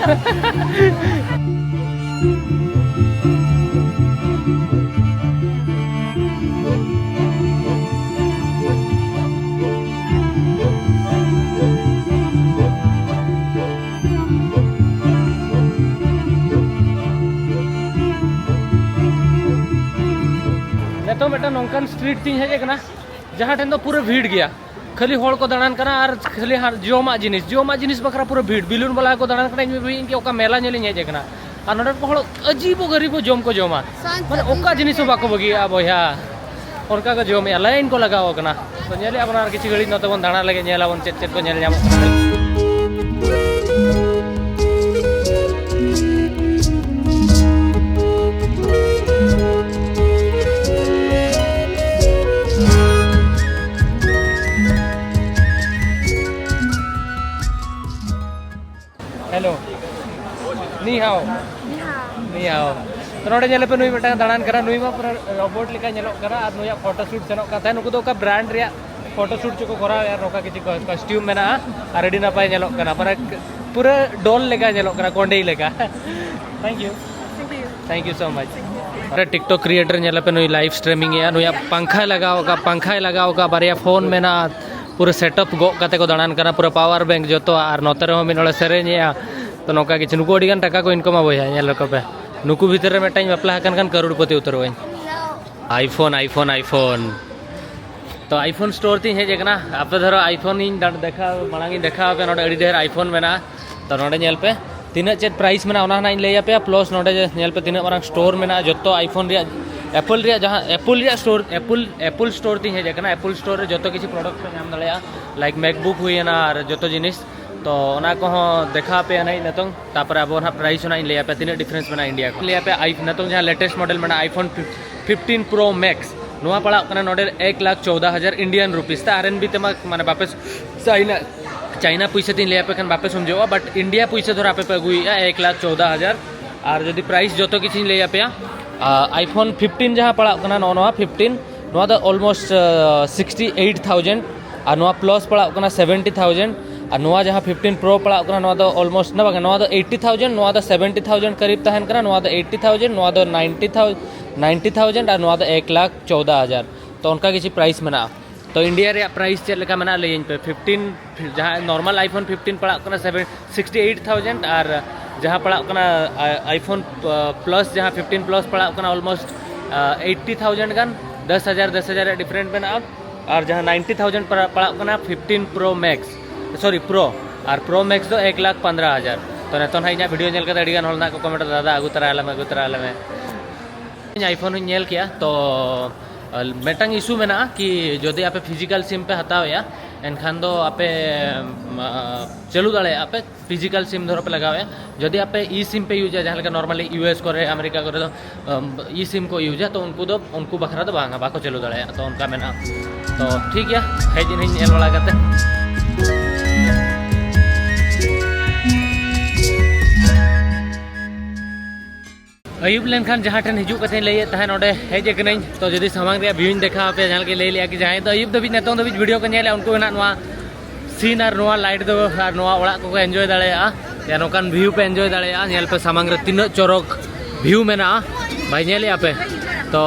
ᱱᱤᱛᱚᱜ ᱢᱤᱫᱴᱟᱝ ᱱᱚᱝᱠᱟᱱ street ᱛᱤᱧ ᱦᱮᱡ ᱟᱠᱟᱱᱟ, ᱡᱟᱦᱟᱸ ᱴᱷᱮᱱ ᱫᱚ ᱯᱩᱨᱟᱹ ᱵᱷᱤᱲ ᱜᱮᱭᱟ᱾ ᱠᱷᱟᱹᱞᱤ ᱦᱚᱲ ᱠᱚ ᱫᱟᱬᱟᱱ ᱠᱟᱱᱟ ᱟᱨ ᱠᱷᱟᱹᱞᱤ ᱦᱟᱸᱜ ᱡᱚᱢᱟᱜ ᱡᱤᱱᱤᱥ, ᱡᱚᱢᱟᱜ ᱡᱤᱱᱤᱥ ᱵᱟᱠᱷᱨᱟ ᱯᱩᱨᱟᱹ ᱵᱷᱤᱲ᱾ ᱵᱮᱞᱩᱱ ᱵᱟᱞᱟ ᱠᱚ ᱫᱟᱬᱟᱱ ᱠᱟᱱᱟ, ᱤᱧ ᱵᱷᱟᱹᱵᱤᱭᱮᱫ ᱤᱧ ᱚᱠᱟ ᱢᱮᱞᱟ ᱧᱮᱞᱤᱧ ᱦᱮᱡ ᱟᱠᱟᱱᱟ᱾ ᱟᱨ ᱱᱚᱰᱮ ᱠᱚ ᱦᱚᱲ ᱟᱹᱡᱤᱵᱚ ᱜᱟᱹᱨᱤᱵᱚ ᱡᱚᱢ ᱠᱚ ᱡᱚᱢᱟ, ᱢᱟᱱᱮ ᱚᱠᱟ ᱡᱤᱱᱤᱥ ᱦᱚᱸ ᱵᱟᱠᱚ ᱵᱟᱹᱜᱤᱭᱟᱜᱼᱟ ᱵᱚᱭᱦᱟ᱾ ᱚᱱᱠᱟ ᱠᱚ ᱡᱚᱢᱮᱜᱼᱟ, ᱞᱟᱭᱤᱱ ᱠᱚ ᱞᱟᱜᱟᱣ ᱟᱠᱟᱱᱟ᱾ ᱛᱚ ᱧᱮᱞᱮᱜᱼᱟ ᱵᱚᱱ ᱟᱨ ᱠᱤᱪᱷᱩ ᱜᱷᱟᱹᱲᱤᱡ ᱱᱚᱛᱮ ᱵᱚᱱ ᱫᱟᱬᱟ ᱞᱮᱜᱮ, ᱧᱮᱞᱟᱵᱚᱱ ᱪᱮᱫ ᱪᱮᱫ ᱠᱚ ᱧᱮᱞ ᱧᱟᱢᱚᱜ ᱠᱟᱱᱟ᱾ Hello. Ni hao. Ni hao. ᱛᱚ ᱱᱚᱰᱮ ᱧᱮᱞ ᱯᱮ, ᱱᱩᱭ ᱢᱤᱫᱴᱟᱝ ᱫᱟᱬᱟᱱ ᱠᱟᱱᱟ, ᱱᱩᱭ ᱢᱟ ᱯᱩᱨᱟᱹ ᱨᱳᱵᱳᱴ ᱞᱮᱠᱟ ᱧᱮᱞᱚᱜ ᱠᱟᱱᱟ ᱟᱨ ᱱᱩᱭᱟᱜ ᱯᱷᱳᱴᱳ ᱥᱩᱴ ᱥᱮᱱᱚᱜ ᱠᱟᱱ ᱛᱟᱦᱮᱸᱫ᱾ ᱱᱩᱠᱩ ᱫᱚ ᱚᱠᱟ ᱵᱨᱟᱱᱰ ᱨᱮᱭᱟᱜ ᱯᱷᱳᱴᱳ ᱥᱩᱴ ᱪᱚᱠᱚ ᱠᱚᱨᱟᱣᱮᱫᱼᱟ, ᱱᱚᱝᱠᱟ ᱠᱤᱪᱷᱩ ᱠᱚᱥᱴᱤᱭᱩᱢ ᱢᱮᱱᱟᱜᱼᱟ ᱟᱨ ᱟᱹᱰᱤ ᱱᱟᱯᱟᱭ ᱧᱮᱞᱚᱜ ᱠᱟᱱᱟ, ᱢᱟᱱᱮ ᱯᱩᱨᱟᱹ ᱰᱚᱞ ᱞᱮᱠᱟ ᱧᱮᱞᱚᱜ ᱠᱟᱱᱟ, ᱠᱚᱸᱰᱮᱭ ᱞᱮᱠᱟ᱾ Thank you. Thank you so much. R TikTok creator ᱧᱮᱞ ᱯᱮ, ᱱᱩᱭ live streaming ᱮᱜᱼᱟ, ᱱᱩᱭᱟᱜ ᱯᱟᱝᱠᱷᱟᱭ ᱞᱟᱜᱟᱣ ᱟᱠᱟᱫ, ᱯᱟᱝᱠᱷᱟᱭ ᱞᱟᱜᱟᱣ ᱟᱠᱟᱫ, ᱵᱟᱨᱭᱟ ᱯᱷᱳᱱ ᱢᱮᱱᱟᱜᱼᱟ, ᱯᱩᱨᱟᱹ setup ᱜᱚᱜ ᱠᱟᱛᱮ ᱠᱚ ᱫᱟᱬᱟᱱ ᱠᱟᱱᱟ, ᱯᱩᱨᱟᱹ power bank ᱡᱚᱛᱚ, ᱟᱨ ᱱᱚᱛᱮ ᱨᱮᱦᱚᱸ ᱢᱤᱫ ᱦᱚᱲᱮ ᱥᱮᱨᱮᱧᱮᱜᱼᱟ᱾ ᱛᱚ ᱱᱚᱝᱠᱟ ᱠᱤᱪᱷᱩ, ᱱᱩᱠᱩ ᱟᱹᱰᱤ ᱜᱟᱱ ᱴᱟᱠᱟ ᱠᱚ ᱤᱱᱠᱟᱢᱟ ᱵᱚᱭᱦᱟ, ᱧᱮᱞ ᱞᱮᱠᱚ ᱯᱮ, ᱱᱩᱠᱩ ᱵᱷᱤᱛᱤᱨ ᱨᱮ ᱢᱤᱫᱴᱟᱝ ᱵᱟᱯᱞᱟ ᱟᱠᱟᱱ ᱠᱷᱟᱱ ᱠᱟᱨᱳᱲᱯᱚᱛᱤ ᱩᱛᱟᱹᱨᱚᱜ ᱟᱹᱧ᱾ iPhone, iPhone, iPhone. ᱛᱚ iPhone store ᱛᱤᱧ ᱦᱮᱡ ᱟᱠᱟᱱᱟ᱾ ᱟᱯᱮ ᱫᱷᱚᱨᱚ iPhone ᱤᱧ ᱫᱟ-, ᱫᱮᱠᱷᱟᱣ, ᱢᱟᱲᱟᱝ ᱤᱧ ᱫᱮᱠᱷᱟᱣ ᱟᱯᱮᱭᱟ, ᱱᱚᱰᱮ ᱟᱹᱰᱤ ᱰᱷᱮᱨ iPhone ᱢᱮᱱᱟᱜᱼᱟ᱾ ᱛᱚ ᱱᱚᱰᱮ ᱧᱮᱞ ᱯᱮ ᱛᱤᱱᱟᱹᱜ ᱪᱮᱫ price ᱢᱮᱱᱟᱜᱼᱟ, ᱚᱱᱟ ᱦᱚᱸ ᱱᱟᱜ ᱤᱧ ᱞᱟᱹᱭ ᱟᱯᱮᱭᱟ᱾ Plus ᱱᱚᱰᱮ ᱧᱮᱞ ᱯᱮ ᱛᱤᱱᱟᱹᱜ ᱢᱟᱨᱟᱝ store ᱢᱮᱱᱟᱜᱼᱟ, ᱡᱚᱛᱚ iPhone ᱨᱮᱭᱟᱜ, Apple ᱨᱮᱭᱟᱜ ᱡᱟᱦᱟᱸ, Apple ᱨᱮᱭᱟᱜ store, Apple, Apple store ᱛᱤᱧ ᱦᱮᱡ ᱟᱠᱟᱱᱟ᱾ Apple store ᱨᱮ ᱡᱚᱛᱚ ᱠᱤᱪᱷᱩ product ᱯᱮ ᱧᱟᱢ ᱫᱟᱲᱮᱭᱟᱜᱼᱟ, like MacBook ᱦᱩᱭᱮᱱᱟ ᱟᱨ ᱡᱚᱛᱚ ᱡᱤᱱᱤᱥ᱾ ᱛᱚ ᱚᱱᱟ ᱠᱚᱦᱚᱸ ᱫᱮᱠᱷᱟᱣ ᱟᱯᱮᱭᱟ ᱱᱟᱜ ᱱᱤᱛᱚᱝ᱾ ᱛᱟᱯᱚᱨᱮ ᱟᱵᱚ ᱱᱟᱦᱟᱜ price ᱦᱚᱸ ᱱᱟᱜ ᱤᱧ ᱞᱟᱹᱭ ᱟᱯᱮᱭᱟ ᱛᱤᱱᱟᱹᱜ difference ᱢᱮᱱᱟᱜᱼᱟ India ᱠᱷᱚᱱ᱾ ᱞᱟᱹᱭ ᱟᱯᱮᱭᱟ ᱟᱭ-, ᱱᱤᱛᱚᱝ ᱡᱟᱦᱟᱸ latest model ᱢᱮᱱᱟᱜᱼᱟ iPhone fifteen Pro Max, ᱱᱚᱣᱟ ᱯᱟᱲᱟᱜ ᱠᱟᱱᱟ ᱱᱚᱰᱮ ᱮᱠ ᱞᱟᱠᱷ ᱪᱳᱣᱫᱟ ᱦᱟᱡᱟᱨ Indian rupees ᱛᱮ᱾ RMB ᱛᱮᱢᱟ ᱢᱟᱱᱮ ᱵᱟᱯᱮ ᱪᱟᱭᱱᱟ, ᱪᱟᱭᱱᱟ ᱯᱩᱭᱥᱟᱹ ᱛᱤᱧ ᱞᱟᱹᱭ ᱟᱯᱮ ᱠᱷᱟᱱ ᱵᱟᱯᱮ ᱥᱚᱢᱡᱷᱚᱜᱼᱟ, but India ᱯᱩᱭᱥᱟᱹ ᱫᱷᱚᱨᱟ ᱟᱯᱮ ᱯᱮ ᱟᱹᱜᱩᱭᱮᱫᱼᱟ ᱮᱠ ᱞᱟᱠᱷ ᱪᱳᱣᱫᱟ ᱦᱟᱡᱟᱨ᱾ ᱟᱨ ᱡᱩᱫᱤ price ᱡᱚᱛᱚ ᱠᱤᱪᱷᱩᱧ ᱞᱟᱹᱭ ᱟᱯᱮᱭᱟ, iPhone fifteen ᱡᱟᱦᱟᱸ ᱯᱟᱲᱟᱜ ᱠᱟᱱᱟ, ᱱᱚᱜᱼᱚ ᱱᱚᱣᱟ fifteen, ᱱᱚᱣᱟ ᱫᱚ almost sixty eight thousand, ᱟᱨ ᱱᱚᱣᱟ Plus ᱯᱟᱲᱟᱜ ᱠᱟᱱᱟ seventy thousand, ᱟᱨ ᱱᱚᱣᱟ ᱡᱟᱦᱟᱸ ᱯᱷᱤᱯᱴᱤᱱ ᱯᱨᱳ ᱯᱟᱲᱟᱜ ᱠᱟᱱᱟ, ᱱᱚᱣᱟ ᱫᱚ ᱚᱞᱢᱳᱥᱴ, ᱱᱚᱣᱟ ᱵᱟᱝ, ᱱᱚᱣᱟ ᱫᱚ ᱮᱭᱤᱴᱤ ᱛᱷᱟᱣᱡᱮᱱᱰ, ᱱᱚᱣᱟ ᱫᱚ ᱥᱮᱵᱷᱮᱱᱴᱤ ᱛᱷᱟᱣᱡᱮᱱᱰ ᱠᱟᱨᱤᱵ ᱛᱟᱦᱮᱱ ᱠᱟᱱᱟ, ᱱᱚᱣᱟ ᱫᱚ ᱮᱭᱤᱴᱤ ᱛᱷᱟᱣᱡᱮᱱᱰ, ᱱᱚᱣᱟ ᱫᱚ ᱱᱟᱭᱤᱱᱴᱤ ᱛᱷᱟᱣᱡᱮᱱᱰ, ᱱᱟᱭᱤᱱᱴᱤ ᱛᱷᱟᱣᱡᱮᱱᱰ, ᱟᱨ ᱱᱚᱣᱟ ᱫᱚ ᱮᱠ ᱞᱟᱠᱷ ᱪᱳᱣᱫᱟ ᱦᱟᱡᱟᱨ᱾ ᱛᱚ, ᱚᱱᱠᱟ ᱠᱤᱪᱷᱩ ᱯᱨᱟᱭᱤᱥ ᱢᱮᱱᱟᱜᱼᱟ᱾ ᱛᱚ, ᱤᱱᱰᱤᱭᱟ ᱨᱮᱭᱟᱜ ᱯᱨᱟᱭᱤᱥ ᱪᱮᱫ ᱞᱮᱠᱟ ᱢᱮᱱᱟᱜᱼᱟ, ᱞᱟᱹᱭᱟᱹᱧ ᱯᱮ᱾ ᱯᱷᱤᱯᱴᱤᱱ, ᱡᱟᱦᱟᱸ ᱱᱚᱨᱢᱟᱞ ᱟᱭᱯᱷᱳᱱ ᱯᱷᱤᱯᱴᱤᱱ ᱯᱟᱲᱟᱜ ᱠᱟᱱᱟ, ᱥᱮᱵᱷᱮᱱ, ᱥᱤᱠᱥᱴᱤ ᱮᱭᱤᱴ ᱛᱷᱟᱣᱡᱮᱱᱰ, ᱟᱨ ᱡᱟᱦᱟᱸ ᱯᱟᱲᱟᱜ ᱠᱟᱱᱟ ᱟᱭᱯᱷᱳᱱ ᱯᱞᱟᱥ, ᱡᱟᱦᱟᱸ ᱯᱷᱤᱯᱴᱤᱱ ᱯᱞᱟᱥ ᱯᱟᱲᱟᱜ ᱠᱟᱱᱟ, ᱚᱞᱢᱳᱥᱴ ᱮᱭᱤᱴᱤ ᱛᱷᱟᱣᱡᱮᱱᱰ ᱜᱟᱱ, ᱫᱚᱥ ᱦᱟᱡᱟᱨ, ᱫᱚᱥ ᱦᱟᱡᱟᱨ ᱨᱮᱭᱟᱜ ᱰᱤᱯᱷᱟᱨᱮᱱᱴ ᱢᱮᱱᱟᱜᱼᱟ᱾ ᱟᱨ ᱡᱟᱦᱟᱸ ᱱᱟᱭᱤᱱᱴᱤ ᱛᱷᱟᱣᱡᱮᱱᱰ ᱯᱟᱲᱟᱜ ᱠᱟᱱᱟ, ᱯᱷᱤᱯᱴᱤᱱ ᱯᱨᱳ ᱢᱮᱠᱥ, ᱥᱚᱨᱤ, ᱯᱨᱳ, ᱟᱨ ᱯᱨᱳ ᱢᱮᱠᱥ ᱫᱚ ᱮᱠ ᱞᱟᱠᱷ ᱯᱚᱱᱫᱽᱨᱚ ᱦᱟᱡᱟᱨ᱾ ᱛᱚ, ᱱᱤᱛᱚᱜ ᱱᱟᱦᱟᱜ ᱤᱧᱟᱹᱜ ᱵᱷᱤᱰᱤᱭᱳ ᱧᱮᱞ ᱠᱟᱛᱮ ᱟᱹᱰᱤ ᱜᱟᱱ ᱦᱚᱲ ᱱᱟᱦᱟᱜ ᱠᱚ ᱠᱚᱢᱮᱱᱴ ᱫᱟ, "ᱫᱟᱫᱟ, ᱟᱹᱜᱩ ᱛᱚᱨᱟ ᱟᱞᱮ ᱢᱮ, ᱟᱹᱜᱩ ᱛᱚᱨᱟ ᱟᱞᱮ ᱢᱮ᱾" ᱤᱧ ᱟᱭᱯᱷᱳᱱ ᱦᱚᱸᱧ ᱧᱮᱞ ᱠᱮᱜᱼᱟ, ᱛᱚ, ᱢᱤᱫᱴᱟᱝ ᱤᱥᱩ ᱢᱮᱱᱟᱜᱼᱟ ᱠᱤ ᱡᱩᱫᱤ ᱟᱯᱮ ᱯᱷᱤᱡᱤᱠᱟᱞ ᱥᱤᱢ ᱯᱮ ᱦᱟᱛᱟᱣᱮᱜᱼᱟ, ᱮᱱᱠᱷᱟᱱ ᱫᱚ ᱟᱯᱮ, ᱢᱟ, ᱪᱟᱹᱞᱩ ᱫᱟᱲᱮᱭᱟᱜᱼᱟ ᱯᱮ, ᱯᱷᱤᱡᱤᱠᱟᱞ ᱥᱤᱢ ᱫᱷᱚᱨᱚ ᱯᱮ ᱞᱟᱜᱟᱣᱮᱜᱼᱟ᱾ ᱡᱩᱫᱤ ᱟᱯᱮ ᱤ ᱥᱤᱢ ᱯᱮ ᱤᱭᱩᱡᱟ, ᱡᱟᱦᱟᱸ ᱞᱮᱠᱟ ᱱᱚᱨᱢᱟᱞᱤ ᱤᱭᱩ ᱮᱥ ᱠᱚᱨᱮ, ᱟᱢᱮᱨᱤᱠᱟ ᱠᱚᱨᱮ ᱫᱚ, ᱟᱢ, ᱤ ᱥᱤᱢ ᱠᱚ ᱤᱭᱩᱡᱟ, ᱛᱚ ᱩᱱᱠᱩ ᱫᱚ, ᱩᱱᱠᱩ ᱵᱟᱠᱷᱨᱟ ᱫᱚ ᱵᱟᱝᱟ, ᱵᱟᱠᱚ ᱪᱟᱹᱞᱩ ᱫᱟᱲᱮᱭᱟᱜᱼᱟ᱾ ᱛᱚ ᱚᱱᱠᱟ ᱢᱮᱱᱟᱜᱼᱟ᱾ ᱛᱚ ᱴᱷᱤᱠ ᱜᱮᱭᱟ, ᱦᱮᱡ ᱮᱱᱟᱹᱧ ᱧᱮᱞ ᱵᱟᱲᱟ ᱠᱟᱛᱮ᱾ ᱟᱹᱭᱩᱵ ᱞᱮᱱᱠᱷᱟᱱ ᱡᱟᱦᱟᱸ ᱴᱷᱮᱱ ᱦᱤᱡᱩᱜ ᱠᱟᱛᱷᱟᱧ ᱞᱟᱹᱭᱮᱫ ᱛᱟᱦᱮᱸᱫ, ᱚᱸᱰᱮ ᱦᱮᱡ ᱟᱠᱟᱱᱟᱹᱧ᱾ ᱛᱚ ᱡᱩᱫᱤ ᱥᱟᱢᱟᱝ ᱨᱮᱭᱟᱜ ᱵᱷᱤᱭᱩᱧ ᱫᱮᱠᱷᱟᱣ ᱟᱯᱮᱭᱟ, ᱡᱟᱦᱟᱸ ᱞᱮᱠᱟ ᱞᱟᱹᱭ ᱞᱮᱜᱼᱟ ᱠᱤ ᱡᱟᱦᱟᱸᱭ ᱫᱚ ᱟᱹᱭᱩᱵ ᱫᱷᱟᱹᱵᱤᱡ, ᱱᱤᱛᱚᱝ ᱫᱷᱟᱹᱵᱤᱡ ᱵᱷᱤᱰᱤᱭᱳ ᱠᱚ ᱧᱮᱞᱮᱫᱼᱟ, ᱩᱱᱠᱩ ᱜᱮ ᱱᱟᱜ ᱱᱚᱣᱟ ᱥᱤᱱ ᱟᱨ ᱱᱚᱣᱟ ᱞᱟᱭᱤᱴ ᱫᱚ ᱟᱨ ᱱᱚᱣᱟ ᱚᱲᱟᱜ ᱠᱚᱠᱚ ᱮᱱᱡᱚᱭ ᱫᱟᱲᱮᱭᱟᱜᱼᱟ᱾ ᱡᱮ ᱱᱚᱝᱠᱟᱱ ᱵᱷᱤᱭᱩ ᱯᱮ ᱮᱱᱡᱚᱭ ᱫᱟᱲᱮᱭᱟᱜᱼᱟ᱾ ᱧᱮᱞ ᱯᱮ ᱥᱟᱢᱟᱝ ᱨᱮ ᱛᱤᱱᱟᱹᱜ ᱪᱚᱨᱚᱠ ᱵᱷᱤᱭᱩ ᱢᱮᱱᱟᱜᱼᱟ, ᱵᱷᱟᱭ, ᱧᱮᱞᱮᱜᱼᱟ ᱯᱮ? ᱛᱚ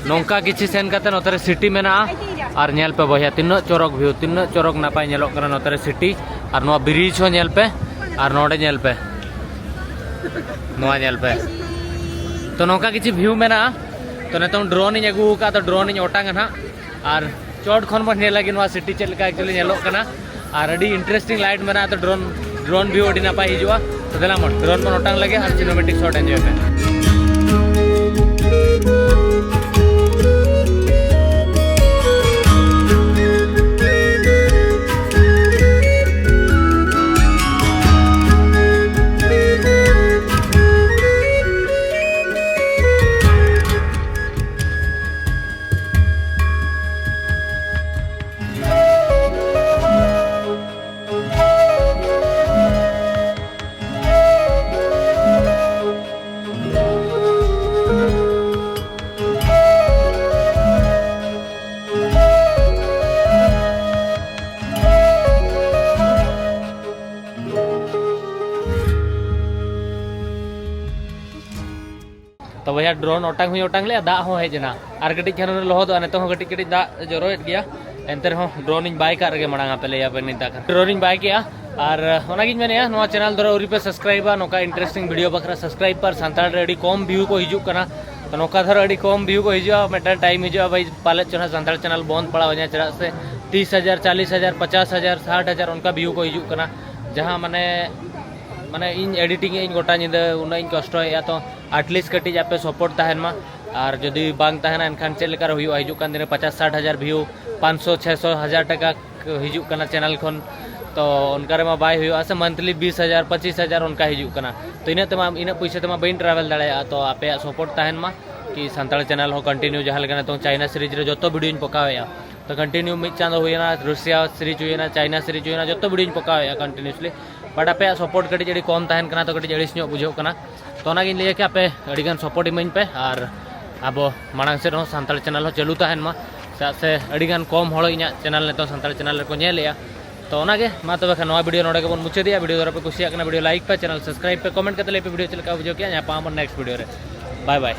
ᱱᱚᱝᱠᱟ ᱠᱤᱪᱷᱩ ᱥᱮᱱ ᱠᱟᱛᱮ ᱱᱚᱛᱮ ᱨᱮ ᱥᱤᱴᱤ ᱢᱮᱱᱟᱜᱼᱟ᱾ ᱟᱨ ᱧᱮᱞ ᱯᱮ ᱵᱚᱭᱦᱟ, ᱛᱤᱱᱟᱹᱜ ᱪᱚᱨᱚᱠ ᱵᱷᱤᱭᱩ, ᱛᱤᱱᱟᱹᱜ ᱪᱚᱨᱚᱠ ᱱᱟᱯᱟᱭ ᱧᱮᱞᱚᱜ ᱠᱟᱱᱟ ᱱᱚᱛᱮ ᱨᱮ ᱥᱤᱴᱤ᱾ ᱟᱨ ᱱᱚᱣᱟ ᱵᱨᱤᱡᱽ ᱦᱚᱸ ᱧᱮᱞ ᱯᱮ, ᱟᱨ ᱱᱚᱰᱮ ᱧᱮᱞ ᱯᱮ, ᱱᱚᱣᱟ ᱧᱮᱞ ᱯᱮ᱾ ᱛᱚ ᱱᱚᱝᱠᱟ ᱠᱤᱪᱷᱩ ᱵᱷᱤᱭᱩ ᱢᱮᱱᱟᱜᱼᱟ᱾ ᱛᱚ ᱱᱤᱛᱚᱝ ᱰᱨᱳᱱ ᱤᱧ ᱟᱹᱜᱩ ᱟᱠᱟᱫ, ᱛᱚ ᱰᱨᱳᱱ ᱤᱧ ᱚᱴᱟᱝᱟ ᱱᱟᱦᱟᱜ᱾ ᱟᱨ ᱪᱚᱴ ᱠᱷᱚᱱ ᱵᱚᱱ ᱧᱮᱞ ᱞᱟᱹᱜᱤᱫ ᱱᱚᱣᱟ ᱥᱤᱴᱤ ᱪᱮᱫ ᱞᱮᱠᱟ ᱮᱠᱪᱩᱭᱮᱞᱤ ᱧᱮᱞᱚᱜ ᱠᱟᱱᱟ᱾ ᱟᱨ ᱟᱹᱰᱤ ᱤᱱᱴᱟᱨᱮᱥᱴᱤᱝ ᱞᱟᱭᱤᱴ ᱢᱮᱱᱟᱜᱼᱟ, ᱛᱚ ᱰᱨᱳᱱ, ᱰᱨᱳᱱ ᱵᱷᱤᱭᱩ ᱟᱹᱰᱤ ᱱᱟᱯᱟᱭ ᱦᱤᱡᱩᱜᱼᱟ᱾ ᱛᱚ ᱫᱮᱞᱟ ᱢᱟ, ᱰᱨᱳᱱ ᱵᱚᱱ ᱚᱴᱟᱝ ᱞᱮᱜᱮ ᱟᱨ ᱥᱤᱱᱮᱢᱮᱴᱤᱠ ᱥᱚᱴ ᱮᱱᱡᱚᱭ ᱯᱮ᱾ ᱛᱚ ᱵᱚᱭᱦᱟ, ᱰᱨᱳᱱ ᱚᱴᱟᱝ ᱦᱚᱸᱧ ᱚᱴᱟᱝ ᱞᱮᱜᱼᱟ, ᱫᱟᱜ ᱦᱚᱸ ᱦᱮᱡ ᱮᱱᱟ, ᱟᱨ ᱠᱟᱹᱴᱤᱡ ᱠᱷᱟᱱ ᱞᱚᱦᱚᱫᱚᱜᱼᱟ᱾ ᱱᱤᱛᱚᱜ ᱦᱚᱸ ᱠᱟᱹᱴᱤᱡ ᱠᱟᱹᱴᱤᱡ ᱫᱟᱜ ᱡᱚᱨᱚᱭᱮᱫ ᱜᱮᱭᱟ, ᱮᱱᱛᱮ ᱨᱮᱦᱚᱸ ᱰᱨᱳᱱ ᱤᱧ ᱵᱟᱭ ᱠᱟᱜ ᱨᱮᱜᱮ ᱢᱟᱲᱟᱝ ᱟᱯᱮ ᱞᱟᱹᱭᱟᱯᱮ ᱱᱤᱛ ᱠᱷᱟᱱ ᱰᱨᱳᱱ ᱤᱧ ᱵᱟᱭ ᱠᱮᱜᱼᱟ᱾ ᱟᱨ ᱚᱱᱟᱜᱤᱧ ᱢᱮᱱᱮᱜᱼᱟ, ᱱᱚᱣᱟ ᱪᱮᱱᱮᱞ ᱫᱷᱚᱨᱚ ᱟᱹᱣᱨᱤ ᱯᱮ ᱥᱟᱵᱥᱠᱨᱟᱭᱤᱵᱟ, ᱱᱚᱝᱠᱟ ᱤᱱᱴᱟᱨᱮᱥᱴᱤᱝ ᱵᱷᱤᱰᱤᱭᱳ ᱵᱟᱠᱷᱨᱟ ᱥᱟᱵᱥᱠᱨᱟᱭᱤᱵ ᱯᱮ᱾ ᱟᱨ ᱥᱟᱱᱛᱟᱲ ᱨᱮ ᱟᱹᱰᱤ ᱠᱚᱢ ᱵᱷᱤᱭᱩ ᱠᱚ ᱦᱤᱡᱩᱜ ᱠᱟᱱᱟ, ᱛᱚ ᱱᱚᱝᱠᱟ ᱫᱷᱚᱨᱚ ᱟᱹᱰᱤ ᱠᱚᱢ ᱵᱷᱤᱭᱩ ᱠᱚ ᱦᱤᱡᱩᱜᱼᱟ, ᱢᱤᱫᱴᱟᱝ ᱴᱟᱭᱤᱢ ᱦᱤᱡᱩᱜᱼᱟ ᱵᱷᱟᱭ, ᱯᱟᱞᱮᱫ ᱪᱚ ᱱᱟᱜ ᱥᱟᱱᱛᱟᱲ ᱪᱮᱱᱮᱞ ᱵᱚᱱᱫ ᱯᱟᱲᱟᱣ ᱤᱧᱟ, ᱪᱮᱫᱟᱜ ᱥᱮ ᱛᱤᱥ ᱦᱟᱡᱟᱨ, ᱪᱟᱞᱤᱥ ᱦᱟᱡᱟᱨ, ᱯᱚᱪᱟᱥ ᱦᱟᱡᱟᱨ, ᱥᱟᱴ ᱦᱟᱡᱟᱨ ᱚᱱᱠᱟ ᱵᱷᱤᱭᱩ ᱠᱚ ᱦᱤᱡᱩᱜ ᱠᱟᱱᱟ, ᱡᱟᱦᱟᱸ ᱢᱟᱱᱮ ᱢᱟᱱᱮ ᱤᱧ ᱮᱰᱤᱴᱤᱝ ᱟᱹᱧ ᱜᱚᱴᱟ ᱧᱤᱫᱟᱹ, ᱩᱱᱟᱹᱜ ᱤᱧ ᱠᱚᱥᱴᱚᱭᱮᱫᱼᱟ, ᱛᱚ ᱟᱴᱞᱤᱥᱴ ᱠᱟᱹᱴᱤᱡ ᱟᱯᱮ ᱥᱟᱯᱳᱨᱴ ᱛᱟᱦᱮᱱ ᱢᱟ᱾ ᱟᱨ ᱡᱩᱫᱤ ᱵᱟᱝ ᱛᱟᱦᱮᱱᱟ, ᱮᱱᱠᱷᱟᱱ ᱪᱮᱫ ᱞᱮᱠᱟᱨᱮ ᱦᱩᱭᱩᱜᱼᱟ? ᱦᱤᱡᱩᱜ ᱠᱟᱱ ᱫᱤᱱ ᱨᱮ ᱯᱚᱪᱟᱥ ᱥᱟᱴ ᱦᱟᱡᱟᱨ ᱵᱷᱤᱭᱩ, ᱯᱟᱸᱪᱥᱚ ᱪᱷᱮᱥᱚ ᱦᱟᱡᱟᱨ ᱴᱟᱠᱟ ᱦᱤᱡᱩᱜ ᱠᱟᱱᱟ ᱪᱮᱱᱮᱞ ᱠᱷᱚᱱ, ᱛᱚ ᱚᱱᱠᱟ ᱨᱮᱢᱟ ᱵᱟᱭ ᱦᱩᱭᱩᱜᱼᱟ ᱥᱮ᱾ ᱢᱟᱱᱛᱷᱞᱤ ᱵᱤᱥ ᱦᱟᱡᱟᱨ, ᱯᱚᱸᱪᱤᱥ ᱦᱟᱡᱟᱨ ᱚᱱᱠᱟ ᱦᱤᱡᱩᱜ ᱠᱟᱱᱟ, ᱛᱚ ᱤᱱᱟᱹᱜ ᱛᱮᱢᱟ, ᱤᱱᱟᱹᱜ ᱯᱩᱭᱥᱟᱹ ᱛᱮᱢᱟ ᱵᱟᱹᱧ ᱴᱨᱟᱵᱷᱮᱞ ᱫᱟᱲᱮᱭᱟᱜᱼᱟ᱾ ᱛᱚ ᱟᱯᱮᱭᱟᱜ ᱥᱟᱯᱳᱨᱴ ᱛᱟᱦᱮᱱ ᱢᱟ, ᱠᱤ ᱥᱟᱱᱛᱟᱲ ᱪᱮᱱᱮᱞ ᱦᱚᱸ ᱠᱚᱱᱴᱤᱱᱤᱭᱩ, ᱡᱟᱦᱟᱸ ᱞᱮᱠᱟ ᱱᱤᱛᱚᱝ ᱪᱟᱭᱱᱟ ᱥᱤᱨᱤᱡᱽ ᱨᱮ ᱡᱚᱛᱚ ᱵᱷᱤᱰᱤᱭᱳᱧ ᱯᱚᱠᱟᱣᱮᱫᱼᱟ, ᱛᱚ ᱠᱚᱱᱴᱤᱱᱤᱭᱩ ᱢᱤᱫ ᱪᱟᱸᱫᱳ ᱦᱩᱭᱮᱱᱟ, ᱨᱟᱥᱤᱭᱟ ᱥᱤᱨᱤᱡᱽ ᱦᱩᱭᱮᱱᱟ, ᱪᱟᱭᱱᱟ ᱥᱤᱨᱤᱡᱽ ᱦᱩᱭᱮᱱᱟ, ᱡᱚᱛᱚ ᱵᱷᱤᱰᱤᱭᱳᱧ ᱯᱚᱠᱟᱣᱮᱫᱼᱟ ᱠᱚᱱᱴᱤᱱᱤᱭᱩᱥᱞᱤ, ᱵᱟᱴ ᱟᱯᱮᱭᱟᱜ ᱥᱟᱯᱳᱨᱴ ᱠᱟᱹᱴᱤᱡ ᱟᱹᱰᱤ ᱠᱚᱢ ᱛᱟᱦᱮᱱ ᱠᱟᱱᱟ, ᱛᱚ ᱠᱟᱹᱴᱤᱡ ᱟᱹᱲᱤᱥ ᱧᱚᱜ ᱵᱩᱡᱷᱟᱹᱜ ᱠᱟᱱᱟ᱾ ᱛᱚ ᱚᱱᱟᱜᱤᱧ ᱞᱟᱹᱭᱟ ᱠᱤ ᱟᱯᱮ ᱟᱹᱰᱤᱜᱟᱱ ᱥᱟᱯᱳᱨᱴ ᱤᱢᱟᱹᱧ ᱯᱮ, ᱟᱨ ᱟᱵᱚ ᱢᱟᱲᱟᱝ ᱥᱮᱫ ᱦᱚᱸ ᱥᱟᱱᱛᱟᱲ ᱪᱮᱱᱮᱞ ᱦᱚᱸ ᱪᱟᱹᱞᱩ ᱛᱟᱦᱮᱱ ᱢᱟ, ᱪᱮᱫᱟᱜ ᱥᱮ ᱟᱹᱰᱤᱜᱟᱱ ᱠᱚᱢ ᱦᱚᱲ ᱤᱧᱟᱹᱜ ᱪᱮᱱᱮᱞ ᱱᱤᱛᱚᱝ ᱥᱟᱱᱛᱟᱲ ᱪᱮᱱᱮᱞ ᱨᱮᱠᱚ ᱧᱮᱞᱮᱜᱼᱟ᱾ ᱛᱚ ᱚᱱᱟᱜᱮ, ᱢᱟ ᱛᱚᱵᱮ ᱠᱷᱟᱱ ᱱᱚᱣᱟ ᱵᱷᱤᱰᱤᱭᱳ ᱱᱚᱰᱮ ᱜᱮᱵᱚᱱ ᱢᱩᱪᱟᱹᱫᱮᱜᱼᱟ᱾ ᱵᱷᱤᱰᱤᱭᱳ ᱫᱷᱚᱨᱚ ᱯᱮ ᱠᱩᱥᱤᱭᱟᱜ ᱠᱟᱱᱟ, ᱵᱷᱤᱰᱤᱭᱳ ᱞᱟᱭᱤᱠ ᱯᱮ, ᱪᱮᱱᱮᱞ ᱥᱟᱵᱥᱠᱨᱟᱭᱤᱵ ᱯᱮ, ᱠᱚᱢᱮᱱᱴ ᱠᱟᱛᱮ ᱞᱟᱹᱭ ᱯᱮ ᱵᱷᱤᱰᱤᱭᱳ ᱪᱮᱫ ᱞᱮᱠᱟ ᱵᱩᱡᱷᱟᱹᱣ ᱠᱮᱜᱼᱟ᱾ ᱧᱟᱯᱟᱢ ᱟᱵᱚᱱ ᱱᱮᱠᱥᱴ ᱵᱷᱤᱰᱤᱭᱳ ᱨᱮ᱾ ᱵᱟᱭ ᱵᱟᱭ᱾